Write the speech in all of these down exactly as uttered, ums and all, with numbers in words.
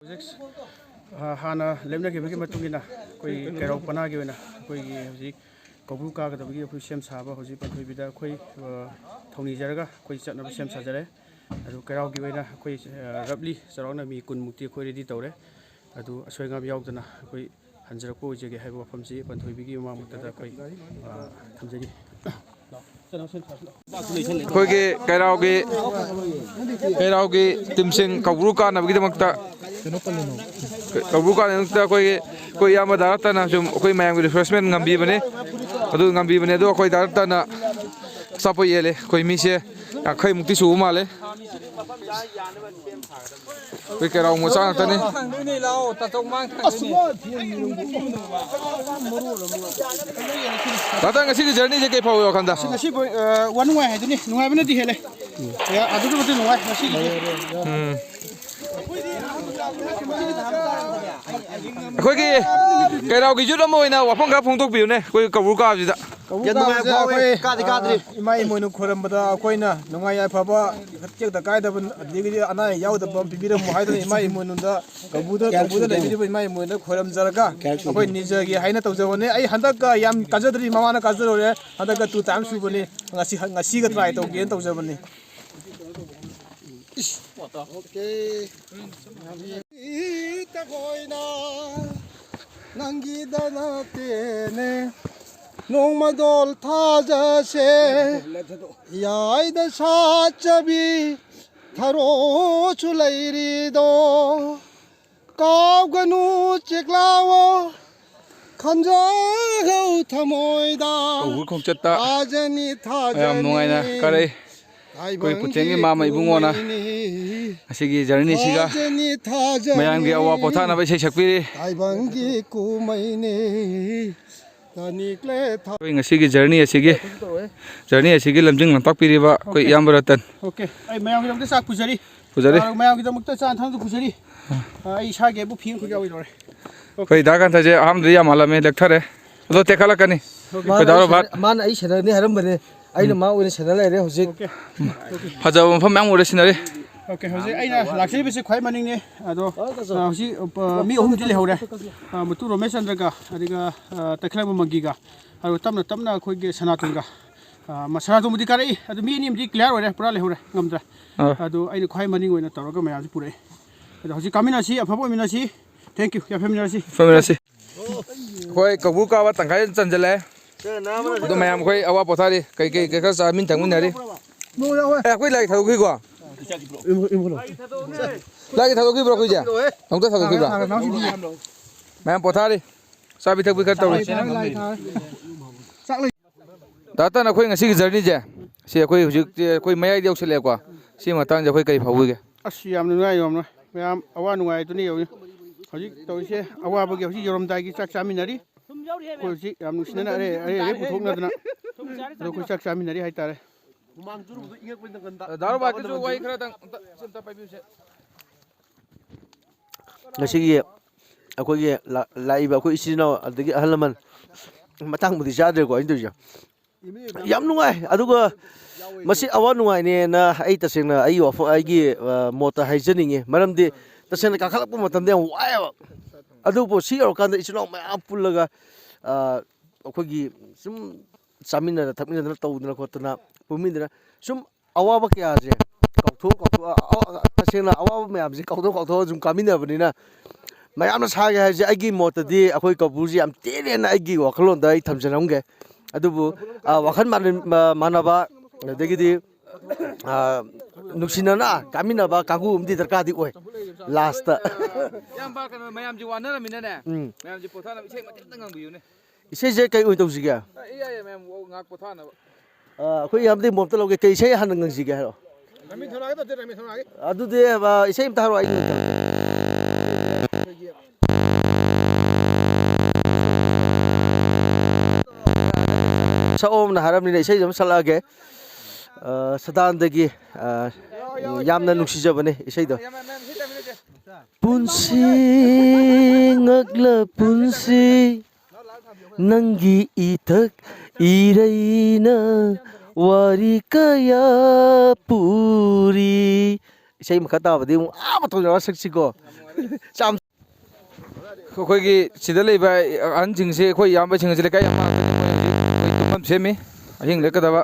ꯑ, ꯍꯥꯟꯅ ꯂꯦꯞꯅꯈꯤꯕꯒꯤ ꯃꯇꯨꯡ ꯏꯟꯅ ꯑꯩꯈꯣꯏ ꯀꯩꯔꯥꯎ ꯄꯅꯥꯒꯤ ꯑꯣꯏꯅ ꯑꯩꯈꯣꯏꯒꯤ ꯍꯧꯖꯤꯛ ꯀꯧꯕ꯭ꯔꯨ ꯀꯥꯒꯗꯕꯒꯤ ꯑꯩꯈꯣꯏ ꯁꯦꯝ ꯁꯥꯕ ꯍꯧꯖꯤꯛ ꯄꯟꯊꯣꯏꯕꯤꯗ ꯑꯩꯈꯣꯏ, ꯑ, ꯊꯧꯅꯤꯖꯔꯒ ꯑꯩꯈꯣꯏ ꯆꯠꯅꯕ ꯁꯦꯝ ꯁꯥꯖꯔꯦ꯫ ꯑꯗꯨ ꯀꯩꯔꯥꯎꯒꯤ ꯑꯣꯏꯅ ꯑꯩꯈꯣꯏ, ꯑ, ꯔꯞꯂꯤ ꯆꯥꯎꯔꯥꯛꯅ ꯃꯤ ꯀꯨꯟꯃꯨꯛꯇꯤ ꯑꯩꯈꯣꯏ ꯔꯦꯗꯤ ꯇꯧꯔꯦ꯫ ꯑꯗꯨ ꯑꯁꯣꯏ ꯑꯉꯥꯝ ꯌꯥꯎꯗꯅ ꯑꯩꯈꯣꯏ ꯍꯟꯖꯔꯛꯄ ꯑꯣꯏꯖꯒꯦ ꯍꯥꯏꯕ ꯋꯥꯐꯝꯁꯤ ꯄꯟꯊꯣꯏꯕꯤꯒꯤ ꯃꯃꯥꯡꯃꯛꯇꯗ ꯑꯩꯈꯣꯏ, ꯑ, ꯊꯝꯖꯔꯤ꯫ ꯑꯩꯈꯣꯏꯒꯤ ꯀꯩꯔꯥꯎꯒꯤ, ꯀꯩꯔꯥꯎꯒꯤ ꯇꯤꯝꯁꯤꯡ ꯀꯧꯕ꯭ꯔꯨ ꯀꯥꯅꯕꯒꯤꯗꯃꯛꯇ, ꯀꯧꯕ꯭ꯔꯨ ꯀꯥꯅꯕꯒꯤꯗꯃꯛꯇ ꯑꯩꯈꯣꯏꯒꯤ, ꯑꯩꯈꯣꯏ ꯏꯌꯥꯝꯕ ꯗꯥ ꯔꯇꯟꯅ ꯁꯨꯝ ꯑꯩꯈꯣꯏ ꯃꯌꯥꯝꯒꯤ ꯔꯤꯐ꯭ꯔꯦꯁꯃꯦꯟ ꯉꯝꯕꯤꯕꯅꯦ꯫ ꯑꯗꯨ ꯉꯝꯕꯤꯕꯅꯦ꯫ ꯑꯗꯣ ꯑꯩꯈꯣꯏ ꯗꯥ ꯔꯇꯟꯅ ꯑꯆꯥꯄꯣꯠ ꯌꯦꯜꯂꯦ꯫ ꯑꯩꯈꯣꯏ ꯃꯤꯁꯦ ꯌꯥꯡꯈꯩꯃꯨꯛꯇꯤ ꯁꯨꯕ ꯃꯥꯜꯂꯦ꯫ ꯑꯩꯈꯣꯏ ꯀꯩꯔꯥꯎ ꯃꯆꯥ ꯉꯥꯛꯇꯅꯤ꯫ ꯊꯥꯡꯗꯣꯏꯅꯦ, ꯂꯥꯛꯑꯣ, ꯇꯥꯆꯧ ꯃꯥꯡ ꯊꯥꯡꯗꯣꯏꯅꯦ꯫ ꯗꯥ ꯔꯇꯟ, ꯉꯁꯤꯒꯤ ꯖꯔꯅꯤꯁꯦ ꯀꯩ ꯐꯥꯎꯏ ꯋꯥꯈꯟꯗ? ꯉꯁꯤ ꯕꯣꯏ, ꯑ, ꯋꯥ ꯅꯨꯡꯉꯥꯏ ꯍꯥꯏꯗꯨꯅꯤ, ꯅꯨꯡꯉꯥꯏꯕꯅꯗꯤ ꯍꯦꯜꯂꯦ꯫ ꯑꯦ, ꯑꯗꯨꯛꯀꯤ ꯃꯇꯤꯛ ꯅꯨꯡꯉꯥꯏ ꯉꯁꯤꯒꯤꯗꯤ꯫ ꯎꯝ꯫ ꯑꯩꯈꯣꯏꯒꯤ ꯀꯩꯔꯥꯎꯒꯤ ꯌꯨꯠ ꯑꯃ ꯑꯣꯏꯅ ꯋꯥꯐꯝ ꯈꯔ ꯐꯣꯡꯗꯣꯛꯄꯤꯌꯨꯅꯦ, ꯑꯩꯈꯣꯏ ꯀꯧꯕ꯭ꯔꯨ ꯀꯥꯕꯁꯤꯗ꯫ ꯀꯧꯕ꯭ꯔꯨ ꯌꯥꯝ ꯅꯨꯡꯉꯥꯏꯕ ꯀꯥꯕꯁꯦ ꯐꯥꯎꯋꯦ꯫ ꯑꯩꯈꯣꯏ, ꯀꯥꯗꯤ ꯀꯥꯗ꯭ꯔꯤ꯫ ꯑ, ꯏꯃꯥ ꯏꯃꯣꯏꯅꯨ ꯈꯣꯏꯔꯝꯕꯗ ꯑꯩꯈꯣꯏꯅ ꯅꯨꯡꯉꯥꯏ ꯌꯥꯏꯐꯕ, ꯇꯦꯛꯇ ꯀꯥꯏꯗꯕ, ꯑꯗꯒꯤꯗꯤ ꯑꯅꯥ ꯑꯌꯦꯛ ꯌꯥꯎꯗꯕ ꯄꯤꯕꯤꯔꯝꯃꯨ ꯍꯥꯏꯗꯨꯅ ꯏꯃꯥ ꯏꯃꯣꯏꯅꯨꯗ, ꯀꯧꯕ꯭ꯔꯨꯗ, ꯀꯧꯕ꯭ꯔꯨꯗ ꯂꯩꯕꯤꯔꯤꯕ ꯏꯃꯥ ꯏꯃꯣꯏꯅꯨꯗ ꯈꯣꯏꯔꯝꯖꯔꯒ ꯑꯩꯈꯣꯏ ꯅꯤꯖꯒꯦ ꯍꯥꯏꯅ ꯇꯧꯖꯕꯅꯦ꯫ ꯑꯩ ꯍꯟꯗꯛꯀ ꯌꯥꯝ ꯀꯥꯖꯗ꯭ꯔꯤ, ꯃꯃꯥꯡꯗ ꯀꯥꯖꯔꯨꯔꯦ, ꯍꯟꯗꯛꯀ ꯇꯨ ꯇꯥꯏꯝ ꯁꯨꯕꯅꯤ꯫ ꯉꯁꯤ, ꯉꯁꯤꯒ ꯇ꯭ꯔꯥꯏ ꯇꯧꯒꯦꯅ ꯇꯧꯖꯕꯅꯤ꯫ ꯏꯇꯈꯣꯏꯅ ꯅꯪꯒꯤꯗ ꯅꯠꯇꯦꯅꯦ, ꯅꯣꯡꯃꯗꯣꯜ ꯊꯥꯖꯁꯦ, ꯌꯥꯏꯗ ꯁꯥꯠꯆꯕꯤ ꯊꯔꯣꯁꯨ ꯂꯩꯔꯤꯗꯣ꯫ ꯀꯥꯎꯒꯅꯨ ꯆꯦꯛꯂꯥꯋꯣ, ꯈꯟꯖꯍꯧ ꯊꯃꯣꯏꯗ꯫ ꯀꯧꯕ꯭ꯔꯨ ꯈꯣꯡꯆꯠꯇ ꯊꯥꯖꯅꯤ, ꯊꯥꯖꯅꯤ꯫ ꯌꯥꯝ ꯅꯨꯡꯉꯥꯏꯅ ꯀꯥꯔꯛꯏ꯫ ꯑꯩꯈꯣꯏ ꯄꯨꯊꯦꯝꯒꯤ ꯃꯥꯃ ꯏꯕꯨꯡꯉꯣꯅ ꯊꯥꯖꯅꯤ, ꯉꯁꯤꯒꯤ ꯖꯔꯅꯤꯁꯤꯒ ꯊꯥꯖꯅꯤ꯫ ꯃꯌꯥꯝꯒꯤ ꯑꯋꯥ ꯄꯣꯊꯥꯅꯕ ꯏꯁꯩ ꯁꯛꯄꯤꯔꯤ꯫ ꯇꯥꯏꯕꯪꯒꯤ ꯀꯨꯝꯍꯩꯅꯤ꯫ ꯑꯩꯈꯣꯏ ꯉꯁꯤꯒꯤ ꯖꯔꯅꯤ ꯑꯁꯤꯒꯤ, ꯖꯔꯅꯤ ꯑꯁꯤꯒꯤ ꯂꯝꯖꯤꯡ ꯂꯝꯇꯥꯛꯄꯤꯔꯤꯕ ꯑꯩꯈꯣꯏ ꯏꯌꯥꯝꯕ ꯔꯇꯟ꯫ ꯑꯣꯀꯦ, ꯑꯩ ꯃꯌꯥꯝꯒꯤꯗꯃꯛꯇ ꯆꯥꯛ ꯄꯨꯖꯔꯤ꯫ ꯄꯨꯖꯔꯤ꯫ ꯑ, ꯃꯌꯥꯝꯒꯤꯗꯃꯛꯇ ꯆꯥ ꯊꯛꯅꯕ ꯄꯨꯖꯔꯤ꯫ ꯑ, ꯑꯩ ꯏꯁꯥꯒꯤ ꯍꯥꯏꯕꯨ ꯐꯤ ꯑꯃꯈꯛ ꯌꯥꯎꯔꯤ ꯂꯣꯏꯔꯦ꯫ ꯑꯩꯈꯣꯏ ꯗꯥ ꯀꯥꯟꯊꯁꯦ ꯑꯍꯥꯟꯕꯗ ꯌꯥꯝ ꯃꯥꯜꯂꯝꯃꯦ, ꯂꯦꯛꯊꯔꯦ꯫ ꯑꯗꯣ ꯇꯦꯛꯈꯠꯂꯛꯀꯅꯤ꯫ ꯑꯩꯈꯣꯏ ꯃꯥꯅ ꯗꯥ ꯑꯩ ꯔꯣꯕꯥꯔꯠ꯫ ꯁꯦꯟꯅ-, ꯃꯥꯅ ꯑꯩ ꯁꯦꯟꯅꯅꯤ ꯍꯥꯏꯔꯝꯕꯅꯦ꯫ ꯑꯩꯅ ꯎꯝ꯫ ꯃꯥ ꯑꯣꯏꯅ ꯁꯦꯟꯅ ꯂꯩꯔꯦ ꯍꯧꯖꯤꯛ꯫ ꯑꯣꯀꯦ꯫ ꯐꯖꯕ ꯃꯐꯝ ꯃꯌꯥꯝ ꯎꯔꯦ, ꯁꯤꯅꯔꯤ꯫ ꯑꯣꯀꯦ, ꯍꯧꯖꯤꯛ ꯑꯩꯅ ꯂꯥꯛꯆꯔꯤꯕꯁꯤ ꯈ꯭ꯋꯥꯏ ꯃꯅꯤꯡꯅꯤ꯫ ꯑꯗꯣ, ꯑ, ꯍꯧꯖꯤꯛ, ꯑ, ꯃꯤ ꯑꯍꯨꯝꯗꯤ ꯂꯩꯍꯧꯔꯦ꯫ ꯑ, ꯃꯇꯨ ꯔꯣꯃꯦꯁ ꯆꯟꯗ꯭ꯔꯒ, ꯑꯗꯨꯒ, ꯑ, ꯇꯈꯦꯜꯂꯩꯃ ꯃꯪꯒꯤꯒ, ꯑꯗꯨꯒ ꯇꯞꯅ ꯇꯞꯅ ꯑꯩꯈꯣꯏꯒꯤ ꯁꯅꯥꯇꯣꯟꯒ, ꯑ, ꯃ-, ꯁꯅꯥꯇꯣꯟꯕꯨꯗꯤ ꯀꯥꯔꯛꯏ꯫ ꯑꯗꯨ ꯃꯤ ꯑꯅꯤ ꯑꯃꯗꯤ clear ꯑꯣꯏꯔꯦ, ꯄꯨꯔꯥ ꯂꯩꯍꯧꯔꯦ, ꯉꯝꯗ꯭ꯔꯦ꯫ ꯑ꯫ ꯑꯗꯨ ꯑꯩꯅ ꯈ꯭ꯋꯥꯏ ꯃꯅꯤꯡ ꯑꯣꯏꯅ ꯇꯧꯔꯒ ꯃꯌꯥꯝꯁꯤ ꯄꯨꯔꯛꯏ꯫ ꯑꯗꯣ ꯍꯧꯖꯤꯛ ꯀꯥꯃꯤꯟꯅꯁꯤ, ꯑꯐꯕ ꯑꯣꯏꯃꯤꯟꯅꯁꯤ꯫ Thank you, ꯌꯥꯏꯐꯃꯤꯟꯅꯔꯁꯤ꯫ ꯐꯃꯤꯟꯅꯁꯤ꯫ ꯑꯩꯈꯣꯏ ꯀꯧꯕ꯭ꯔꯨ ꯀꯥꯕ ꯇꯪꯈꯥꯏ ꯆꯟꯁꯤꯜꯂꯦ꯫ ꯑꯗꯣ ꯃꯌꯥꯝ ꯑꯩꯈꯣꯏ ꯑꯋꯥ ꯄꯣꯊꯥꯔꯤ, ꯀꯩ ꯀꯩ ꯀꯩ ꯈꯔ ꯆꯥꯃꯤꯟ ꯊꯛꯃꯤꯟꯅꯔꯤ꯫ ꯑꯦ, ꯑꯩꯈꯣꯏ ꯂꯥꯏꯔꯤꯛ ꯊꯥꯗꯣꯛꯈꯤꯀꯣ꯫ ꯂꯥꯏꯔꯤꯛ ꯊꯥꯗꯣꯛꯈꯤꯕ꯭ꯔꯣ ꯑꯩꯈꯣꯏꯁꯦ? ꯑꯃꯨꯛꯇ ꯊꯥꯗꯣꯛꯈꯤꯕ꯭ꯔꯣ? ꯃꯌꯥꯝ ꯄꯣꯊꯥꯔꯤ, ꯆꯥꯕꯤ ꯊꯛꯄꯤ ꯈꯔ ꯇꯧꯔꯤ꯫ ꯗꯥ ꯇꯟ, ꯑꯩꯈꯣꯏ ꯉꯁꯤꯒꯤ journeyꯁꯦ, ꯁꯤ ꯑꯩꯈꯣꯏ ꯍꯧꯖꯤꯛꯇꯤ ꯑꯩꯈꯣꯏ ꯃꯌꯥꯏꯗ ꯌꯧꯁꯤꯜꯂꯛꯑꯦꯀꯣ꯫ ꯁꯤ ꯃꯇꯥꯡꯁꯦ ꯑꯩꯈꯣꯏ ꯀꯔꯤ ꯐꯥꯎꯕꯤꯒꯦ? ꯑꯁ, ꯌꯥꯝ ꯅꯨꯡꯉꯥꯏ, ꯌꯥꯝ ꯅꯨꯡꯉꯥꯏ꯫ ꯃꯌꯥꯝ ꯑꯋꯥ ꯅꯨꯡꯉꯥꯏꯗꯨꯅꯤ ꯌꯧꯔꯤ꯫ ꯍꯧꯖꯤꯛ ꯇꯧꯔꯤꯁꯦ ꯑꯋꯥꯕꯒꯤ ꯍꯧꯖꯤꯛ ꯌꯧꯔꯝꯗꯥꯏꯒꯤ ꯆꯥꯛ ꯆꯥꯃꯤꯟꯅꯔꯤ꯫ ꯑꯩꯈꯣꯏ ꯍꯧꯖꯤꯛ ꯌꯥꯝ ꯅꯨꯡꯁꯤꯅꯅ ꯑꯔꯩ ꯑꯔꯩ ꯑꯔꯩ ꯄꯨꯊꯣꯛꯅꯗꯅ ꯑꯗꯣ ꯑꯩꯈꯣꯏ ꯆꯥꯛ ꯆꯥꯃꯤꯟꯅꯔꯤ ꯍꯥꯏꯇꯥꯔꯦ꯫ ꯗꯥ ꯔꯣꯕꯥꯔꯠꯀꯤꯁꯨ ꯋꯥꯍꯩ ꯈꯔꯗꯪ ꯑꯝꯇ, ꯁꯤ ꯑꯝꯇ ꯄꯥꯏꯕꯤꯌꯨꯁꯦ꯫ ꯉꯁꯤꯒꯤ ꯑꯩꯈꯣꯏꯒꯤ ꯂꯥ-, ꯂꯥꯛꯏꯕ ꯑꯩꯈꯣꯏ ꯏꯆꯤꯜ ꯏꯅꯥꯎ ꯑꯗꯒꯤ ꯑꯍꯜ ꯂꯃꯟ ꯃꯇꯥꯡꯕꯨꯗꯤ ꯆꯥꯗ꯭ꯔꯦꯀꯣ ꯑꯩꯅ ꯇꯧꯔꯤꯁꯦ꯫ ꯌꯥꯝ ꯅꯨꯡꯉꯥꯏ꯫ ꯑꯗꯨꯒ ꯃꯁꯤ ꯑꯋꯥ ꯅꯨꯡꯉꯥꯏꯅꯦꯅ ꯑꯩ ꯇꯁꯦꯡꯅ ꯑꯩꯒꯤ ꯋꯥꯐꯝ, ꯑꯩꯒꯤ, ꯑ, ꯃꯣꯠꯇ ꯍꯥꯏꯖꯅꯤꯡꯉꯤ꯫ ꯃꯔꯝꯗꯤ ꯇꯁꯦꯡꯅ ꯀꯥꯈꯠꯂꯛꯄ ꯃꯇꯝꯗ ꯌꯥꯝ ꯋꯥꯏꯑꯦꯕ꯫ ꯑꯗꯨꯕꯨ ꯁꯤ ꯌꯧꯔꯀꯥꯟꯗ ꯏꯆꯤꯜ ꯏꯅꯥꯎ ꯃꯌꯥꯝ ꯄꯨꯜꯂꯒ, ꯑ, ꯑꯩꯈꯣꯏꯒꯤ ꯁꯨꯝ ꯆꯥꯃꯤꯟꯅꯗꯅ ꯊꯛꯃꯤꯟꯅꯗꯅ ꯇꯧꯗꯅ ꯈꯣꯠꯇꯅ ꯄꯨꯟꯃꯤꯟꯅꯗꯅ ꯁꯨꯝ ꯑꯋꯥꯕ ꯀꯌꯥꯁꯦ ꯀꯥꯎꯊꯣꯛ ꯀꯥꯎꯊꯣꯛ-, ꯑ-, ꯑ-, ꯇꯁꯦꯡꯅ ꯑꯋꯥꯕ ꯃꯌꯥꯝꯁꯦ ꯀꯥꯎꯊꯣꯛ ꯀꯥꯎꯊꯣꯛꯑ ꯁꯨꯝ ꯀꯥꯃꯤꯟꯅꯕꯅꯤꯅ, ꯃꯌꯥꯝꯅ ꯁꯥꯒꯦ ꯍꯥꯏꯁꯦ ꯑꯩꯒꯤ ꯃꯣꯠꯇꯗꯤ ꯑꯩꯈꯣꯏ ꯀꯧꯕ꯭ꯔꯨꯁꯦ ꯌꯥꯝ ꯇꯦꯜꯂꯦꯅ ꯑꯩꯒꯤ ꯋꯥꯈꯜꯂꯣꯟꯗ ꯑꯩ ꯊꯝꯖꯔꯝꯒꯦ꯫ ꯑꯗꯨꯕꯨ, ꯑ, ꯋꯥꯈꯜ ꯃꯥꯟꯅ-, ꯃ-, ꯃꯥꯟꯅꯕ, ꯑꯗꯒꯤꯗꯤ, ꯑ, ꯅꯨꯡꯁꯤꯅꯅ ꯀꯥꯃꯤꯟꯅꯕ ꯀꯥꯡꯕꯨ ꯑꯃꯗꯤ ꯗꯔꯀꯥꯔꯗꯤ ꯑꯣꯏ ꯂꯥꯁꯇ꯫ ꯏꯌꯥꯝꯕ, ꯀꯩꯅꯣ, ꯃꯌꯥꯝꯁꯦ ꯋꯥꯅꯔꯝꯃꯤꯅꯅꯦ, ꯎꯝ꯫ ꯃꯌꯥꯝꯁꯦ ꯄꯣꯊꯥꯅꯕ ꯏꯁꯩ ꯃꯇꯦꯛ ꯑꯝꯇ ꯉꯪꯕꯤꯌꯨꯅꯦ꯫ ꯏꯁꯩꯁꯦ ꯀꯩ ꯑꯣꯏꯅ ꯇꯧꯁꯤꯒꯦ? ꯑ, ꯏꯌꯥ ꯌꯥꯏ, ꯃꯌꯥꯝ ꯉꯥꯏꯍꯥꯛ ꯄꯣꯊꯥꯅꯕ꯫ ꯑ, ꯑꯩꯈꯣꯏ ꯏꯌꯥꯝꯕꯗꯒꯤ ꯃꯣꯞꯇ ꯂꯧꯒꯦ꯫ ꯀꯩ ꯏꯁꯩ ꯍꯥꯟꯅ ꯉꯪꯁꯤꯒꯦ ꯍꯥꯏꯔꯣ? ꯔꯥꯃꯤ ꯊꯧꯅꯥꯒꯦ ꯇꯧꯁꯦ, ꯔꯥꯃꯤ ꯊꯧꯅꯥꯒꯦ꯫ ꯑꯗꯨꯗꯤ, ꯑ, ꯏꯁꯩ ꯑꯝꯇ ꯍꯥꯏꯔꯛꯑꯣ, ꯑꯩ ꯉꯪꯖꯔꯛꯀꯦ꯫ ꯁꯛꯑꯣꯅ ꯍꯥꯏꯔꯕꯅꯤꯅ ꯏꯁꯩꯁꯨ ꯑꯃ ꯁꯛꯂꯛꯑꯒꯦ꯫ ꯑ, ꯁꯗꯥꯟꯗꯒꯤ, ꯑ, ꯌꯥꯝꯅ ꯅꯨꯡꯁꯤꯖꯕꯅꯦ ꯏꯁꯩꯗꯣ꯫ ꯄꯨꯟꯁꯤ ꯉꯛꯂ ꯄꯨꯟꯁꯤ ꯅꯪꯒꯤ ꯏꯊꯛ ꯏꯔꯩꯅ ꯋꯥꯔꯤ ꯀꯌꯥ ꯄꯨꯔꯤ꯫ ꯏꯁꯩ ꯃꯈꯥ ꯇꯥꯕꯗꯤ ꯑꯃꯨꯛ ꯑꯥ ꯃꯇꯣꯟ ꯌꯧꯔ ꯁꯛꯁꯤꯀꯣ꯫ ꯌꯥꯝ ꯑꯩꯈꯣꯏꯒꯤ ꯁꯤꯗ ꯂꯩꯕ ꯑꯍꯟꯁꯤꯡꯁꯦ, ꯑꯩꯈꯣꯏ ꯏꯌꯥꯝꯕꯁꯤꯡ ꯑꯁꯤ ꯂꯩꯀꯥꯏ ꯌꯥꯝ ꯄꯥꯝꯖꯩ꯫ ꯃꯣꯏ ꯍꯧꯖꯤꯛ ꯑꯩꯈꯣꯏ ꯇꯨꯝꯐꯝ ꯁꯦꯝꯃꯤ, ꯑꯍꯤꯡ ꯂꯦꯛꯀꯗꯕ꯫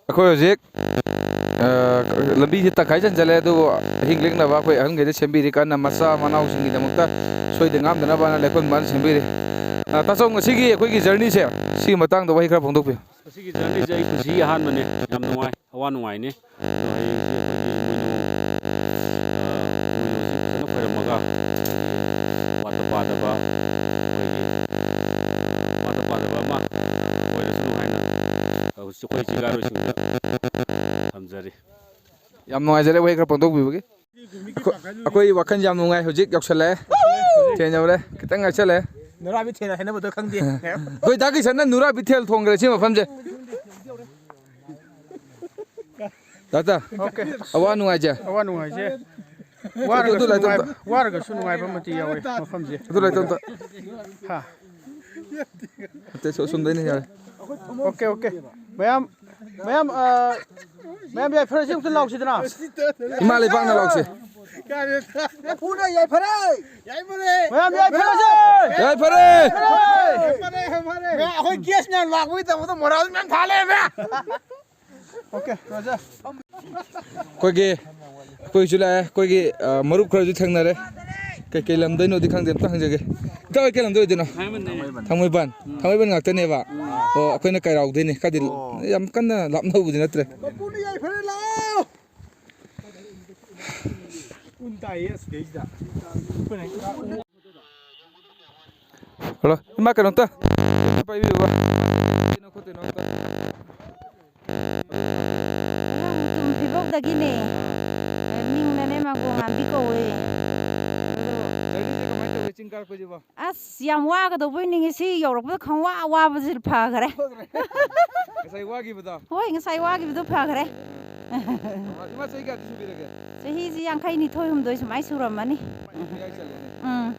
ꯑꯩꯈꯣꯏ ꯍꯧꯖꯤꯛ, ꯑ, ꯂꯝꯕꯤꯁꯦ ꯇꯪꯈꯥꯏ ꯆꯟꯁꯤꯜꯂꯦ, ꯑꯗꯨꯕꯨ ꯑꯍꯤꯡ ꯂꯦꯛꯅꯕ ꯑꯩꯈꯣꯏ ꯑꯍꯟꯈꯩꯅ ꯁꯦꯝꯕꯤꯔꯤ ꯀꯟꯅ, ꯃꯆꯥ ꯃꯅꯥꯎꯁꯤꯡꯒꯤꯗꯃꯛꯇ ꯁꯣꯏꯗ ꯉꯥꯝꯗꯅꯕꯅ ꯂꯦꯛꯐꯝ ꯃꯥꯅ ꯁꯦꯝꯕꯤꯔꯤ꯫ ꯑ, ꯇꯥꯆꯧ, ꯉꯁꯤꯒꯤ ꯑꯩꯈꯣꯏꯒꯤ journey ꯁꯦ, ꯁꯤꯒꯤ ꯃꯇꯥꯡꯗ ꯋꯥꯍꯩ ꯈꯔ ꯐꯣꯡꯗꯣꯛꯄꯤꯌꯨ꯫ ꯃꯁꯤꯒꯤ journey ꯁꯦ ꯑꯩ ꯄꯨꯟꯁꯤꯒꯤ ꯑꯍꯥꯟꯕꯅꯦ꯫ ꯌꯥꯝ ꯅꯨꯡꯉꯥꯏ, ꯑꯋꯥ ꯅꯨꯡꯉꯥꯏꯅꯦ꯫ ꯑꯗꯣ ꯍꯌꯦꯡꯗꯤ ꯑꯩꯈꯣꯏꯒꯤ ꯏꯃꯣꯏꯅꯨ, ꯑ, ꯏꯃꯣꯏꯅꯨꯁꯤ ꯐꯖꯅ ꯈꯣꯏꯔꯝꯃꯒ, ꯑꯩꯈꯣꯏꯒꯤ ꯋꯥꯠꯇ ꯄꯥꯗꯕ, ꯑꯩꯈꯣꯏꯒꯤ ꯋꯥꯠꯇ ꯄꯥꯗꯕ ꯑꯃ ꯑꯣꯏꯔꯁꯅꯨ ꯍꯥꯏꯅ, ꯑ, ꯑꯩꯈꯣꯏ ꯏꯆꯤꯜ ꯏꯅꯥꯎꯁꯤꯡꯗ ꯊꯝꯖꯔꯤ꯫ ꯌꯥꯝ ꯅꯨꯡꯉꯥꯏꯖꯔꯦ ꯋꯥꯍꯩ ꯈꯔ ꯐꯣꯡꯗꯣꯛꯄꯤꯕꯒꯤ꯫ ꯑꯩꯈꯣꯏ, ꯑꯩꯈꯣꯏ ꯋꯥꯈꯜ ꯌꯥꯝ ꯅꯨꯡꯉꯥꯏ꯫ ꯍꯧꯖꯤꯛ ꯌꯧꯁꯜꯂꯛꯑꯦ꯫ ꯊꯦꯡ ꯌꯧꯔꯦ꯫ ꯈꯤꯇꯪ ꯉꯥꯏꯁꯜꯂꯛꯑꯦ꯫ ꯅꯨꯔꯥꯕꯤ ꯊꯦꯡꯅ ꯍꯥꯏꯅꯕꯗꯣ ꯈꯪꯗꯦ꯫ ꯑꯩꯈꯣꯏ ꯗꯥ ꯀꯤꯁꯟꯅ ꯅꯨꯔꯥꯕꯤ ꯊꯦꯜ ꯊꯣꯡꯈ꯭ꯔꯦ ꯁꯤ ꯃꯐꯝꯁꯦ꯫ Doctor, OK꯫ ꯑꯋꯥ ꯅꯨꯡꯉꯥꯏꯁꯦ꯫ ꯑꯋꯥ ꯅꯨꯡꯉꯥꯏꯁꯦ꯫ ꯑꯗꯨ, ꯑꯗꯨ ꯋꯥꯔꯒꯁꯨ ꯂꯥꯏꯔꯤꯛꯇꯣ ꯅꯨꯡꯉꯥꯏꯕ, ꯑꯝꯇ, ꯋꯥꯔꯒꯁꯨ ꯅꯨꯡꯉꯥꯏꯕ ꯃꯇꯤꯛ ꯌꯥꯎꯋꯦ ꯃꯐꯝꯁꯦ꯫ ꯑꯗꯨ ꯂꯥꯏꯔꯤꯛꯇꯣ ꯑꯝꯇ꯫ ꯍꯥ꯫ ꯑꯇꯩ ꯁꯣ-, ꯁꯣꯝꯗꯩꯅ ꯌꯥꯔꯦ꯫ OK, OK꯫ ꯃꯌꯥꯝ, ꯃꯌꯥꯝ, ꯑ, ꯃꯌꯥꯝ ꯌꯥꯏꯐꯔꯁꯦ ꯑꯝꯇ ꯂꯥꯎꯁꯤꯗꯅ꯫ ꯏꯃꯥ ꯂꯩꯕꯥꯛꯅ ꯂꯥꯎꯁꯦ꯫ ꯃꯄꯨꯅ ꯌꯥꯏꯐꯔꯦ! ꯌꯥꯏꯐꯔꯦ! ꯃꯌꯥꯝ ꯌꯥꯏꯐꯔꯁꯦ! ꯌꯥꯏꯐꯔꯦ! ꯌꯥꯏꯐꯔꯦ! ꯌꯥꯏꯐꯔꯦ! ꯃꯌꯥꯝ ꯑꯩꯈꯣꯏ guest ꯃꯌꯥꯝ ꯂꯥꯛꯄꯒꯤꯗꯃꯛꯇ ꯃꯣꯔꯥꯜ ꯃꯌꯥꯝ ꯊꯥ ꯂꯩꯔꯝꯃꯦ! OK, Roger. ꯑꯩꯈꯣꯏꯒꯤ, ꯑꯩꯈꯣꯏꯁꯨ ꯂꯥꯛꯑꯦ꯫ ꯑꯩꯈꯣꯏꯒꯤ, ꯑ, ꯃꯔꯨꯞ ꯈꯔꯁꯨ ꯊꯦꯡꯅꯔꯦ꯫ ꯀꯩꯀꯩ ꯂꯝꯗꯩꯅꯣꯗꯤ ꯈꯪꯗꯦ, ꯑꯝꯇ ꯍꯪꯖꯒꯦ꯫ ꯏꯇꯥꯎ ꯍꯣꯏ ꯀꯩ ꯂꯝꯗꯩ ꯑꯣꯏꯗꯣꯏꯅꯣ? ꯊꯥꯡꯃꯩꯕꯟꯗꯩꯅꯦ꯫ ꯊꯥꯡꯃꯩꯕꯟ꯫ ꯎꯝ꯫ ꯊꯥꯡꯃꯩꯕꯟ ꯉꯥꯛꯇꯅꯦꯕ? ꯎꯝ꯫ ꯑꯣ, ꯑꯩꯈꯣꯏꯅ ꯀꯩꯔꯥꯎꯗꯩꯅꯦ꯫ ꯈꯔꯗꯤ ꯑꯣ꯫ ꯌꯥꯝ ꯀꯟꯅ ꯂꯥꯞꯅꯕꯕꯨꯗꯤ ꯅꯠꯇ꯭ꯔꯦ꯫ ꯃꯄꯨꯅ ꯌꯥꯏꯐꯔꯦ, ꯂꯥꯛꯑꯣ! ꯎꯟ ꯇꯥꯏꯌꯦ ꯑꯁꯤꯗꯩꯁꯤꯗ꯫ ꯍꯜꯂꯣ, ꯏꯃꯥ, ꯀꯩꯅꯣꯝꯇ ꯄꯥꯏꯕꯤꯌꯨꯕ꯫ ꯀꯩꯅꯣ ꯈꯣꯠꯇꯣꯏꯅꯣ ꯑꯝꯇ꯫ ꯇꯨꯝ ꯐꯤꯕꯧꯗꯒꯤꯅꯦ꯫ ꯃꯤꯡꯅꯅꯦ ꯃꯥꯡꯒꯣꯜ ꯉꯥꯟꯕꯤ ꯀꯧꯋꯦ꯫ ꯑꯗꯣ ꯖꯔꯅꯤꯁꯦ ꯀꯃꯥꯏꯅ ꯇꯧꯒꯦ, ꯆꯤꯡ ꯀꯥꯔꯛꯄꯁꯤꯕꯣ? ꯑꯁ, ꯌꯥꯝ ꯋꯥꯒꯗꯧꯕꯣꯏ ꯅꯤꯡꯉꯤ꯫ ꯁꯤ ꯌꯧꯔꯛꯄꯗ ꯈꯪꯋꯥ ꯋꯥꯕꯁꯤ ꯐꯈ꯭ꯔꯦ꯫ ꯉꯁꯥꯏ ꯋꯥꯈꯤꯕꯗꯣ? ꯍꯣꯏ, ꯉꯁꯥꯏ ꯋꯥꯈꯤꯕꯗꯣ ꯐꯈ꯭ꯔꯦ꯫ ꯑ, ꯏꯃꯥ, ꯆꯍꯤ ꯀꯌꯥꯗꯤ ꯁꯨꯕꯤꯔꯒꯦ? ꯆꯍꯤꯁꯤ ꯌꯥꯡꯈꯩ ꯅꯤꯊꯣꯏ ꯍꯨꯝꯗꯣꯏ ꯁꯨꯃꯥꯏꯅ ꯁꯨꯔꯝꯃꯅꯤ꯫ ꯃꯌꯥꯏ ꯆꯜꯂꯦꯅꯦ꯫ ꯎꯝ꯫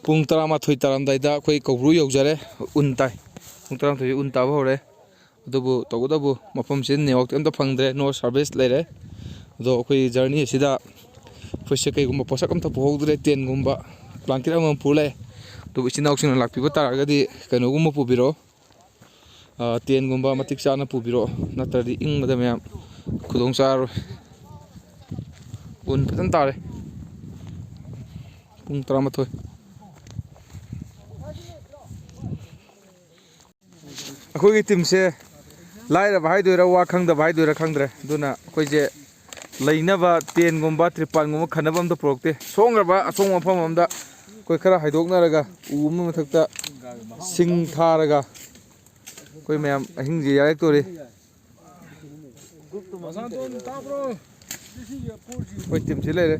ꯄꯨꯡ ꯇꯔꯥꯃꯥꯊꯣꯏ ꯇꯥꯔꯝꯗꯥꯏꯗ ꯑꯩꯈꯣꯏ ꯀꯧꯕ꯭ꯔꯨ ꯌꯧꯖꯔꯦ꯫ ꯎꯟ ꯇꯥꯏ꯫ ꯄꯨꯡ ꯇꯔꯥꯃꯥꯊꯣꯏ ꯎꯟ ꯇꯥꯕ ꯍꯧꯔꯦ꯫ ꯑꯗꯨꯕꯨ ꯇꯧꯕꯇꯕꯨ ꯃꯐꯝꯁꯤ network ꯑꯝꯇ ꯐꯪꯗ꯭ꯔꯦ, no service ꯂꯩꯔꯦ꯫ ꯑꯗꯣ ꯑꯩꯈꯣꯏ journey ꯑꯁꯤꯗ ꯑꯩꯈꯣꯏꯁꯦ ꯀꯩꯒꯨꯝꯕ ꯄꯣꯠꯁꯛ ꯑꯝꯇ ꯄꯨꯍꯧꯗ꯭ꯔꯦ, tent ꯒꯨꯝꯕ blanket ꯑꯃꯃꯝ ꯄꯨꯔ ꯂꯥꯛꯑꯦ꯫ ꯑꯗꯨꯕꯨ ꯏꯆꯤꯟ ꯏꯅꯥꯎꯁꯤꯡꯅ ꯂꯥꯛꯄꯤꯕ ꯇꯥꯔꯒꯗꯤ ꯀꯩꯅꯣꯒꯨꯝꯕ ꯄꯨꯕꯤꯔꯛꯑꯣ, ꯑ, tent ꯒꯨꯝꯕ ꯃꯇꯤꯛ ꯆꯥꯅ ꯄꯨꯕꯤꯔꯛꯑꯣ, ꯅꯠꯇ꯭ꯔꯗꯤ ꯏꯪꯕꯗ ꯃꯌꯥꯝ ꯈꯨꯗꯣꯡ ꯆꯥꯔꯔꯣꯏ꯫ ꯎꯟ ꯐꯖꯅ ꯇꯥꯔꯦ꯫ ꯄꯨꯡ ꯇꯔꯥꯃꯥꯊꯣꯏ꯫ ꯑꯩꯈꯣꯏꯒꯤ team ꯁꯦ ꯂꯥꯏꯔꯕ ꯍꯥꯏꯗꯣꯏꯔꯥ, ꯋꯥ ꯈꯪꯗꯕ ꯍꯥꯏꯗꯣꯏꯔꯥ ꯈꯪꯗ꯭ꯔꯦ꯫ ꯑꯗꯨꯅ ꯑꯩꯈꯣꯏꯁꯦ ꯂꯩꯅꯕ tent ꯒꯨꯝꯕ ꯇ꯭ꯔꯤꯄꯥꯟꯒꯨꯝꯕ ꯈꯟꯅꯕ ꯑꯝꯇ ꯄꯨꯔꯛꯇꯦ꯫ ꯁꯣꯡꯈ꯭ꯔꯕ ꯑꯁꯣꯡꯕ ꯃꯐꯝ ꯑꯝꯗ ꯑꯩꯈꯣꯏ ꯈꯔ ꯍꯥꯏꯗꯣꯛꯅꯔꯒ ꯎ ꯑꯃ ꯃꯊꯛꯇ ꯁꯤꯡ ꯊꯥꯔꯒ ꯑꯩꯈꯣꯏ ꯃꯌꯥꯝ ꯑꯍꯤꯡꯁꯦ ꯌꯥꯔꯛꯇꯣꯔꯤ꯫ ꯑꯩꯈꯣꯏ team ꯁꯤ ꯂꯩꯔꯦ꯫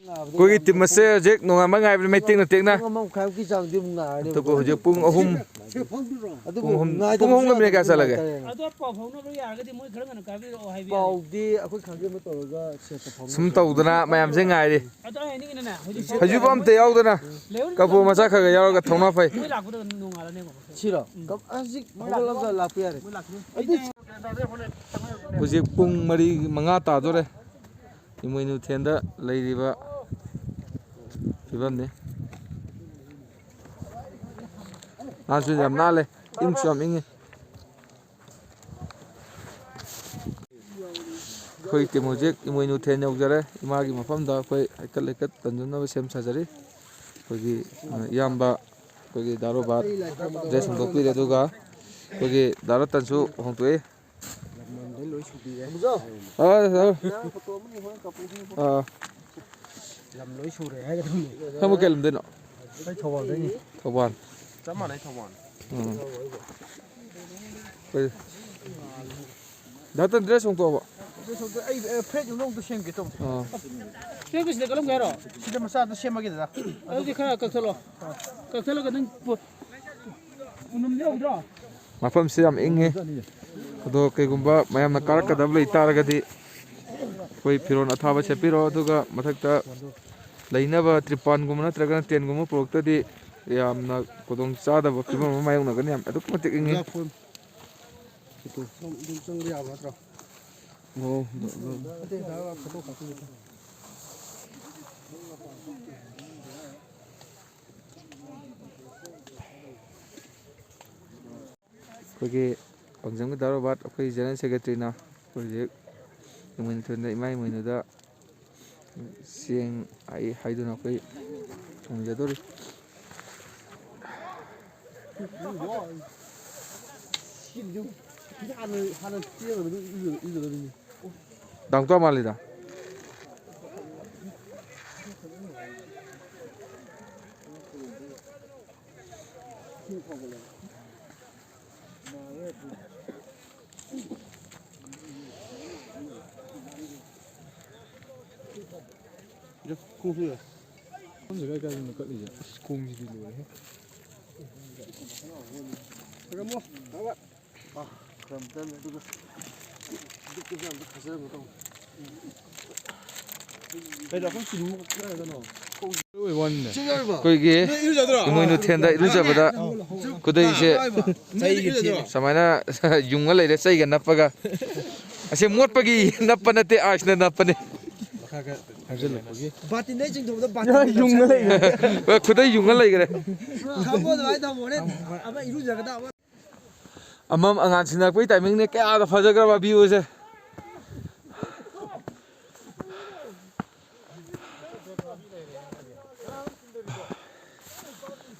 ꯑꯩꯈꯣꯏꯒꯤ team ꯑꯁꯦ ꯍꯧꯖꯤꯛ ꯅꯣꯡꯉꯥꯟꯕ ꯉꯥꯏꯕꯅꯤ, ꯃꯩ ꯇꯦꯛꯅ ꯇꯦꯛꯅ꯫ ꯄꯨꯡ ꯑꯃ ꯃꯈꯥꯏꯃꯨꯛꯀꯤ ꯆꯥꯡꯗꯤ ꯑꯗꯨꯝ ꯉꯥꯏꯔꯅꯤ꯫ ꯑꯗꯨꯕꯨ ꯍꯧꯖꯤꯛ ꯄꯨꯡ ꯑꯍꯨꯝ, ꯑꯗꯨꯕꯨ ꯄꯨꯡ ꯑꯍꯨꯝ, ꯉꯥꯏꯗꯕꯁꯨ ꯄꯨꯡ ꯑꯍꯨꯝꯒ ꯌꯥꯗꯕ minute ꯀꯌꯥ ꯆꯠꯂꯒꯦ? ꯍꯥꯏꯇꯥꯔꯦꯅꯦ꯫ ꯑꯗꯣ ꯄꯥꯎ ꯐꯥꯎꯅꯕ ꯌꯥꯔꯒꯗꯤ ꯃꯣꯏ ꯈꯔ ꯉꯟꯅ ꯀꯥꯕꯤꯔꯛꯑꯣ ꯍꯥꯏꯕ ꯌꯥꯏ꯫ ꯄꯥꯎꯗꯤ ꯑꯩꯈꯣꯏ ꯈꯪꯖꯕ ꯇꯧꯔꯒ ꯁꯦꯠꯇ ꯐꯥꯎꯅꯕ ꯁꯨꯝ ꯇꯧꯗꯅ ꯃꯌꯥꯝꯁꯦ ꯉꯥꯏꯔꯤ꯫ ꯑꯗꯣ ꯑꯩ ꯍꯥꯏꯅꯤꯡꯉꯤꯅꯅꯦ, ꯍꯧꯖꯤꯛ ꯍꯩꯖꯨꯕ ꯑꯝꯇ ꯌꯥꯎꯗꯅ ꯂꯩꯍꯧꯔꯤꯕ ꯀꯕꯣ ꯃꯆꯥ ꯈꯔ ꯈꯔ ꯌꯥꯎꯔꯒ ꯊꯧꯅ ꯐꯩ꯫ ꯃꯣꯏ ꯂꯥꯛꯄꯗ ꯅꯣꯡꯉꯥꯜꯂꯅꯦꯕ꯫ ꯁꯤꯔꯣ? ꯀꯝ-, ꯍꯧꯖꯤꯛ ꯍꯧꯒꯠꯂꯒ ꯂꯥꯛꯄ ꯌꯥꯔꯦ꯫ ꯍꯧꯖꯤꯛ ꯄꯨꯡ ꯃꯔꯤ, ꯃꯉꯥ ꯇꯥꯗꯣꯔꯦ꯫ ꯏꯃꯣꯏꯅꯨ ꯊꯦꯟꯗ ꯂꯩꯔꯤꯕ ꯐꯤꯕꯝꯅꯤ꯫ ꯅꯥꯟꯁꯨ ꯌꯥꯝ ꯅꯥꯜꯂꯦ, ꯏꯪꯁꯨ ꯌꯥꯝ ꯏꯪꯉꯤ꯫ ꯑꯩꯈꯣꯏ team ꯍꯧꯖꯤꯛ ꯏꯃꯣꯏꯅꯨ ꯊꯦꯟ ꯌꯧꯖꯔꯦ꯫ ꯏꯃꯥꯒꯤ ꯃꯐꯝꯗ ꯑꯩꯈꯣꯏ ꯍꯩꯀꯠ ꯂꯩꯀꯠ ꯇꯟꯖꯟꯅꯕ ꯁꯦꯝ ꯁꯥꯖꯔꯤ꯫ ꯑꯩꯈꯣꯏꯒꯤ, ꯑ, ꯏꯌꯥꯝꯕ ꯑꯩꯈꯣꯏꯒꯤ ꯗꯥ ꯔꯣꯕꯥꯔꯠ dress ꯍꯣꯡꯗꯣꯛꯄꯤꯔꯦ, ꯑꯗꯨꯒ ꯑꯩꯈꯣꯏꯒꯤ ꯗꯥ ꯔꯇꯟꯁꯨ ꯍꯣꯡꯗꯣꯛꯑꯦ꯫ ꯂꯝꯗꯩ ꯂꯣꯏ ꯁꯨꯕꯤꯔꯦ꯫ ꯑꯥ, ꯑꯥ꯫ ꯑꯥ꯫ ꯂꯝ ꯂꯣꯏ ꯁꯨꯔꯦ ꯍꯥꯏꯒꯗꯕꯅꯤ꯫ ꯅꯪꯕꯨ ꯀꯩ ꯂꯝꯗꯩꯅꯣ? ꯑꯩ ꯊꯧꯕꯥꯜꯗꯩꯅꯤ꯫ ꯊꯧꯕꯥꯜ꯫ ꯆꯞ ꯃꯥꯟꯅꯩ, ꯊꯧꯕꯥꯜ꯫ ꯎꯝ꯫ ꯍꯣꯏ꯫ ꯗꯥ ꯇꯟ dress ꯍꯣꯡꯗꯣꯛꯑꯕꯣ? Dress ꯍꯣꯡꯗꯣꯛ-, ꯑꯩ, ꯑꯦ, flat ꯌꯨꯝꯗ ꯑꯃꯨꯛꯇ ꯁꯦꯝꯒꯦ ꯇꯧꯕꯅꯦ꯫ ꯑꯥ꯫ ꯁꯦꯝꯒꯦ ꯁꯤꯗ ꯀꯛꯂꯝꯒꯦ ꯍꯥꯏꯔꯣ? ꯁꯤꯗ ꯃꯆꯥꯗ ꯁꯦꯝꯃꯒꯦ, ꯗꯗꯥ꯫ ꯑꯗꯨꯗꯤ ꯈꯔ ꯀꯛꯊꯠꯂꯣ꯫ ꯀꯛꯊꯠꯂꯒ ꯅꯪ ꯄꯣ-, ꯎꯅꯝꯗꯤ ꯌꯥꯎꯗ꯭ꯔꯣ? ꯃꯐꯝꯁꯤ ꯌꯥꯝ ꯏꯪꯉꯤ꯫ ꯑꯗꯣ ꯀꯩꯒꯨꯝꯕ ꯃꯌꯥꯝꯅ ꯀꯥꯔꯛꯀꯗꯕ ꯂꯩ ꯇꯥꯔꯒꯗꯤ ꯑꯩꯈꯣꯏ ꯐꯤꯔꯣꯜ ꯑꯊꯥꯕ ꯁꯦꯠꯄꯤꯔꯣ, ꯑꯗꯨꯒ ꯃꯊꯛꯇ ꯂꯩꯅꯕ ꯇ꯭ꯔꯤꯄꯥꯟꯒꯨꯝꯕ ꯅꯠꯇ꯭ꯔꯒꯅ tent ꯒꯨꯝꯕ ꯄꯨꯔꯛꯇ꯭ꯔꯗꯤ ꯌꯥꯝꯅ ꯈꯨꯗꯣꯡ ꯆꯥꯗꯕ ꯐꯤꯕꯝ ꯑꯃ ꯃꯥꯌꯣꯛꯅꯒꯅꯤ꯫ ꯌꯥꯝ ꯑꯗꯨꯛꯀꯤ ꯃꯇꯤꯛ ꯏꯪꯉꯤ꯫ ꯐꯣꯟ ꯁꯣꯝ ꯑꯗꯨꯝ ꯆꯪꯕ ꯌꯥꯕ ꯅꯠꯇ꯭ꯔꯣ? ꯑꯣ, ꯑꯣ, ꯑꯣ꯫ ꯅꯠꯇꯦ, ꯗꯥ ꯐꯣꯇꯣ ꯀꯥꯞꯄꯤꯒꯦ꯫ ꯑꯩꯈꯣꯏꯒꯤ ꯄꯥꯡꯖꯝꯒꯤ ꯗꯥ ꯔꯣꯕꯥꯔꯠ, ꯑꯩꯈꯣꯏ ꯖꯦꯅꯔꯦꯜ ꯁꯦꯀ꯭ꯔꯦꯇꯔꯤꯅ ꯍꯧꯖꯤꯛ ꯏꯃꯣꯏꯅꯨ ꯊꯣꯟꯗ ꯏꯃꯥ ꯏꯃꯣꯏꯅꯨꯗ ꯆꯦꯡ ꯍꯩ ꯍꯥꯏꯗꯨꯅ ꯑꯩꯈꯣꯏ ꯊꯣꯡꯖꯗꯣꯔꯤ꯫ ꯍꯥꯟꯅ, ꯍꯥꯟꯅ ꯆꯦꯡ ꯑꯗꯨꯝ ꯏꯔꯨ-, ꯏꯔꯨꯖꯗꯣꯔꯤꯅꯤ꯫ ꯗꯥꯡꯇꯣ ꯃꯥꯜꯂꯤꯗ꯫ ꯈꯣꯡꯁꯦ ꯀꯥꯏ ꯀꯥꯏꯗꯅꯣ ꯀꯠꯂꯤꯁꯦ? ꯑꯁ, ꯈꯣꯡꯁꯤꯗꯤ ꯂꯣꯏꯔꯦꯍꯦ꯫ ꯈꯣꯏꯔꯝꯃꯣ꯫ ꯀꯩꯅꯣ, ꯑꯩꯈꯣꯏ ꯆꯤꯡ ꯀꯗꯥꯏꯗꯅꯣ? ꯑꯩꯈꯣꯏꯒꯤ ꯅꯣꯏ ꯏꯔꯨꯖꯗ꯭ꯔꯣ? ꯏꯃꯣꯏꯅꯨ ꯊꯦꯟꯗ ꯏꯔꯨꯖꯕꯗ ꯈꯨꯗꯩꯁꯦ ꯆꯩꯒꯤ ꯊꯦꯟ꯫ ꯁꯨꯃꯥꯏꯅ ꯌꯨꯡꯉ ꯂꯩꯔꯦ, ꯆꯩꯒ ꯅꯞꯄꯒ꯫ ꯑꯁꯤ ꯃꯣꯠꯄꯒꯤ ꯅꯞꯄ ꯅꯠꯇꯦ, ꯑꯥꯏꯁꯅ ꯅꯞꯄꯅꯦ꯫ ꯃꯈꯥ ꯈꯔ ꯊꯥꯡꯖꯜꯂꯛꯄꯒꯤ꯫ ꯕꯥꯇꯤꯟꯗꯩ ꯆꯤꯡꯊꯣꯛꯄꯗ ꯕꯥꯇꯤꯟ ꯌꯨꯡꯉ ꯂꯩꯔꯦ꯫ ꯍꯣꯏ, ꯈꯨꯗꯩ ꯌꯨꯡꯉ ꯂꯩꯈ꯭ꯔꯦ꯫ ꯊꯝꯃꯣ ꯑꯗꯨꯃꯥꯏꯅ ꯊꯝꯃꯣ, ꯍꯣꯔꯦꯟ ꯑꯃ ꯏꯔꯨꯖꯒꯗꯕ꯫ ꯑꯃꯝ ꯑꯉꯥꯟ ꯁꯤꯟꯅꯔꯛꯄꯒꯤ timingꯅꯦ꯫ ꯀꯌꯥꯗ ꯐꯖꯈ꯭ꯔꯕ viewꯁꯦ!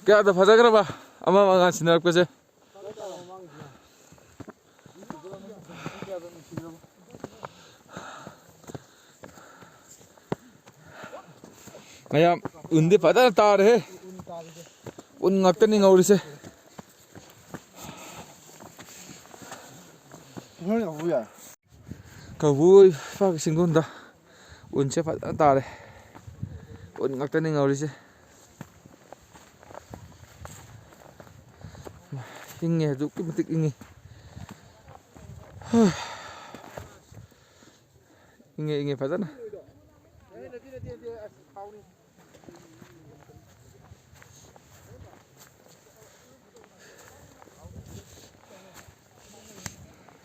ꯀꯌꯥꯗ ꯐꯖꯈ꯭ꯔꯕ ꯑꯃꯝ ꯑꯉꯥꯟ ꯁꯤꯟꯅꯔꯛꯄꯁꯦ! ꯃꯌꯥꯝ, ꯎꯟꯗꯤ ꯐꯖꯅ ꯇꯥꯔꯦꯍꯦ꯫ ꯎꯟ ꯉꯥꯛꯇꯅꯤ ꯉꯧꯔꯤꯁꯦ꯫ ꯀꯧꯕ꯭ꯔꯨ ꯏꯄꯥꯛꯀꯤ ꯆꯤꯡꯗꯣꯟꯗ ꯎꯟꯁꯦ ꯐꯖꯅ ꯇꯥꯔꯦ꯫ ꯎꯟ ꯉꯥꯛꯇꯅꯤ ꯉꯧꯔꯤꯁꯦ꯫ ꯏꯪꯉꯦ, ꯑꯗꯨꯛꯀꯤ ꯃꯇꯤꯛ ꯏꯪꯉꯤ꯫ ꯏꯪꯉꯦ, ꯏꯪꯉꯦ ꯐꯖꯅ꯫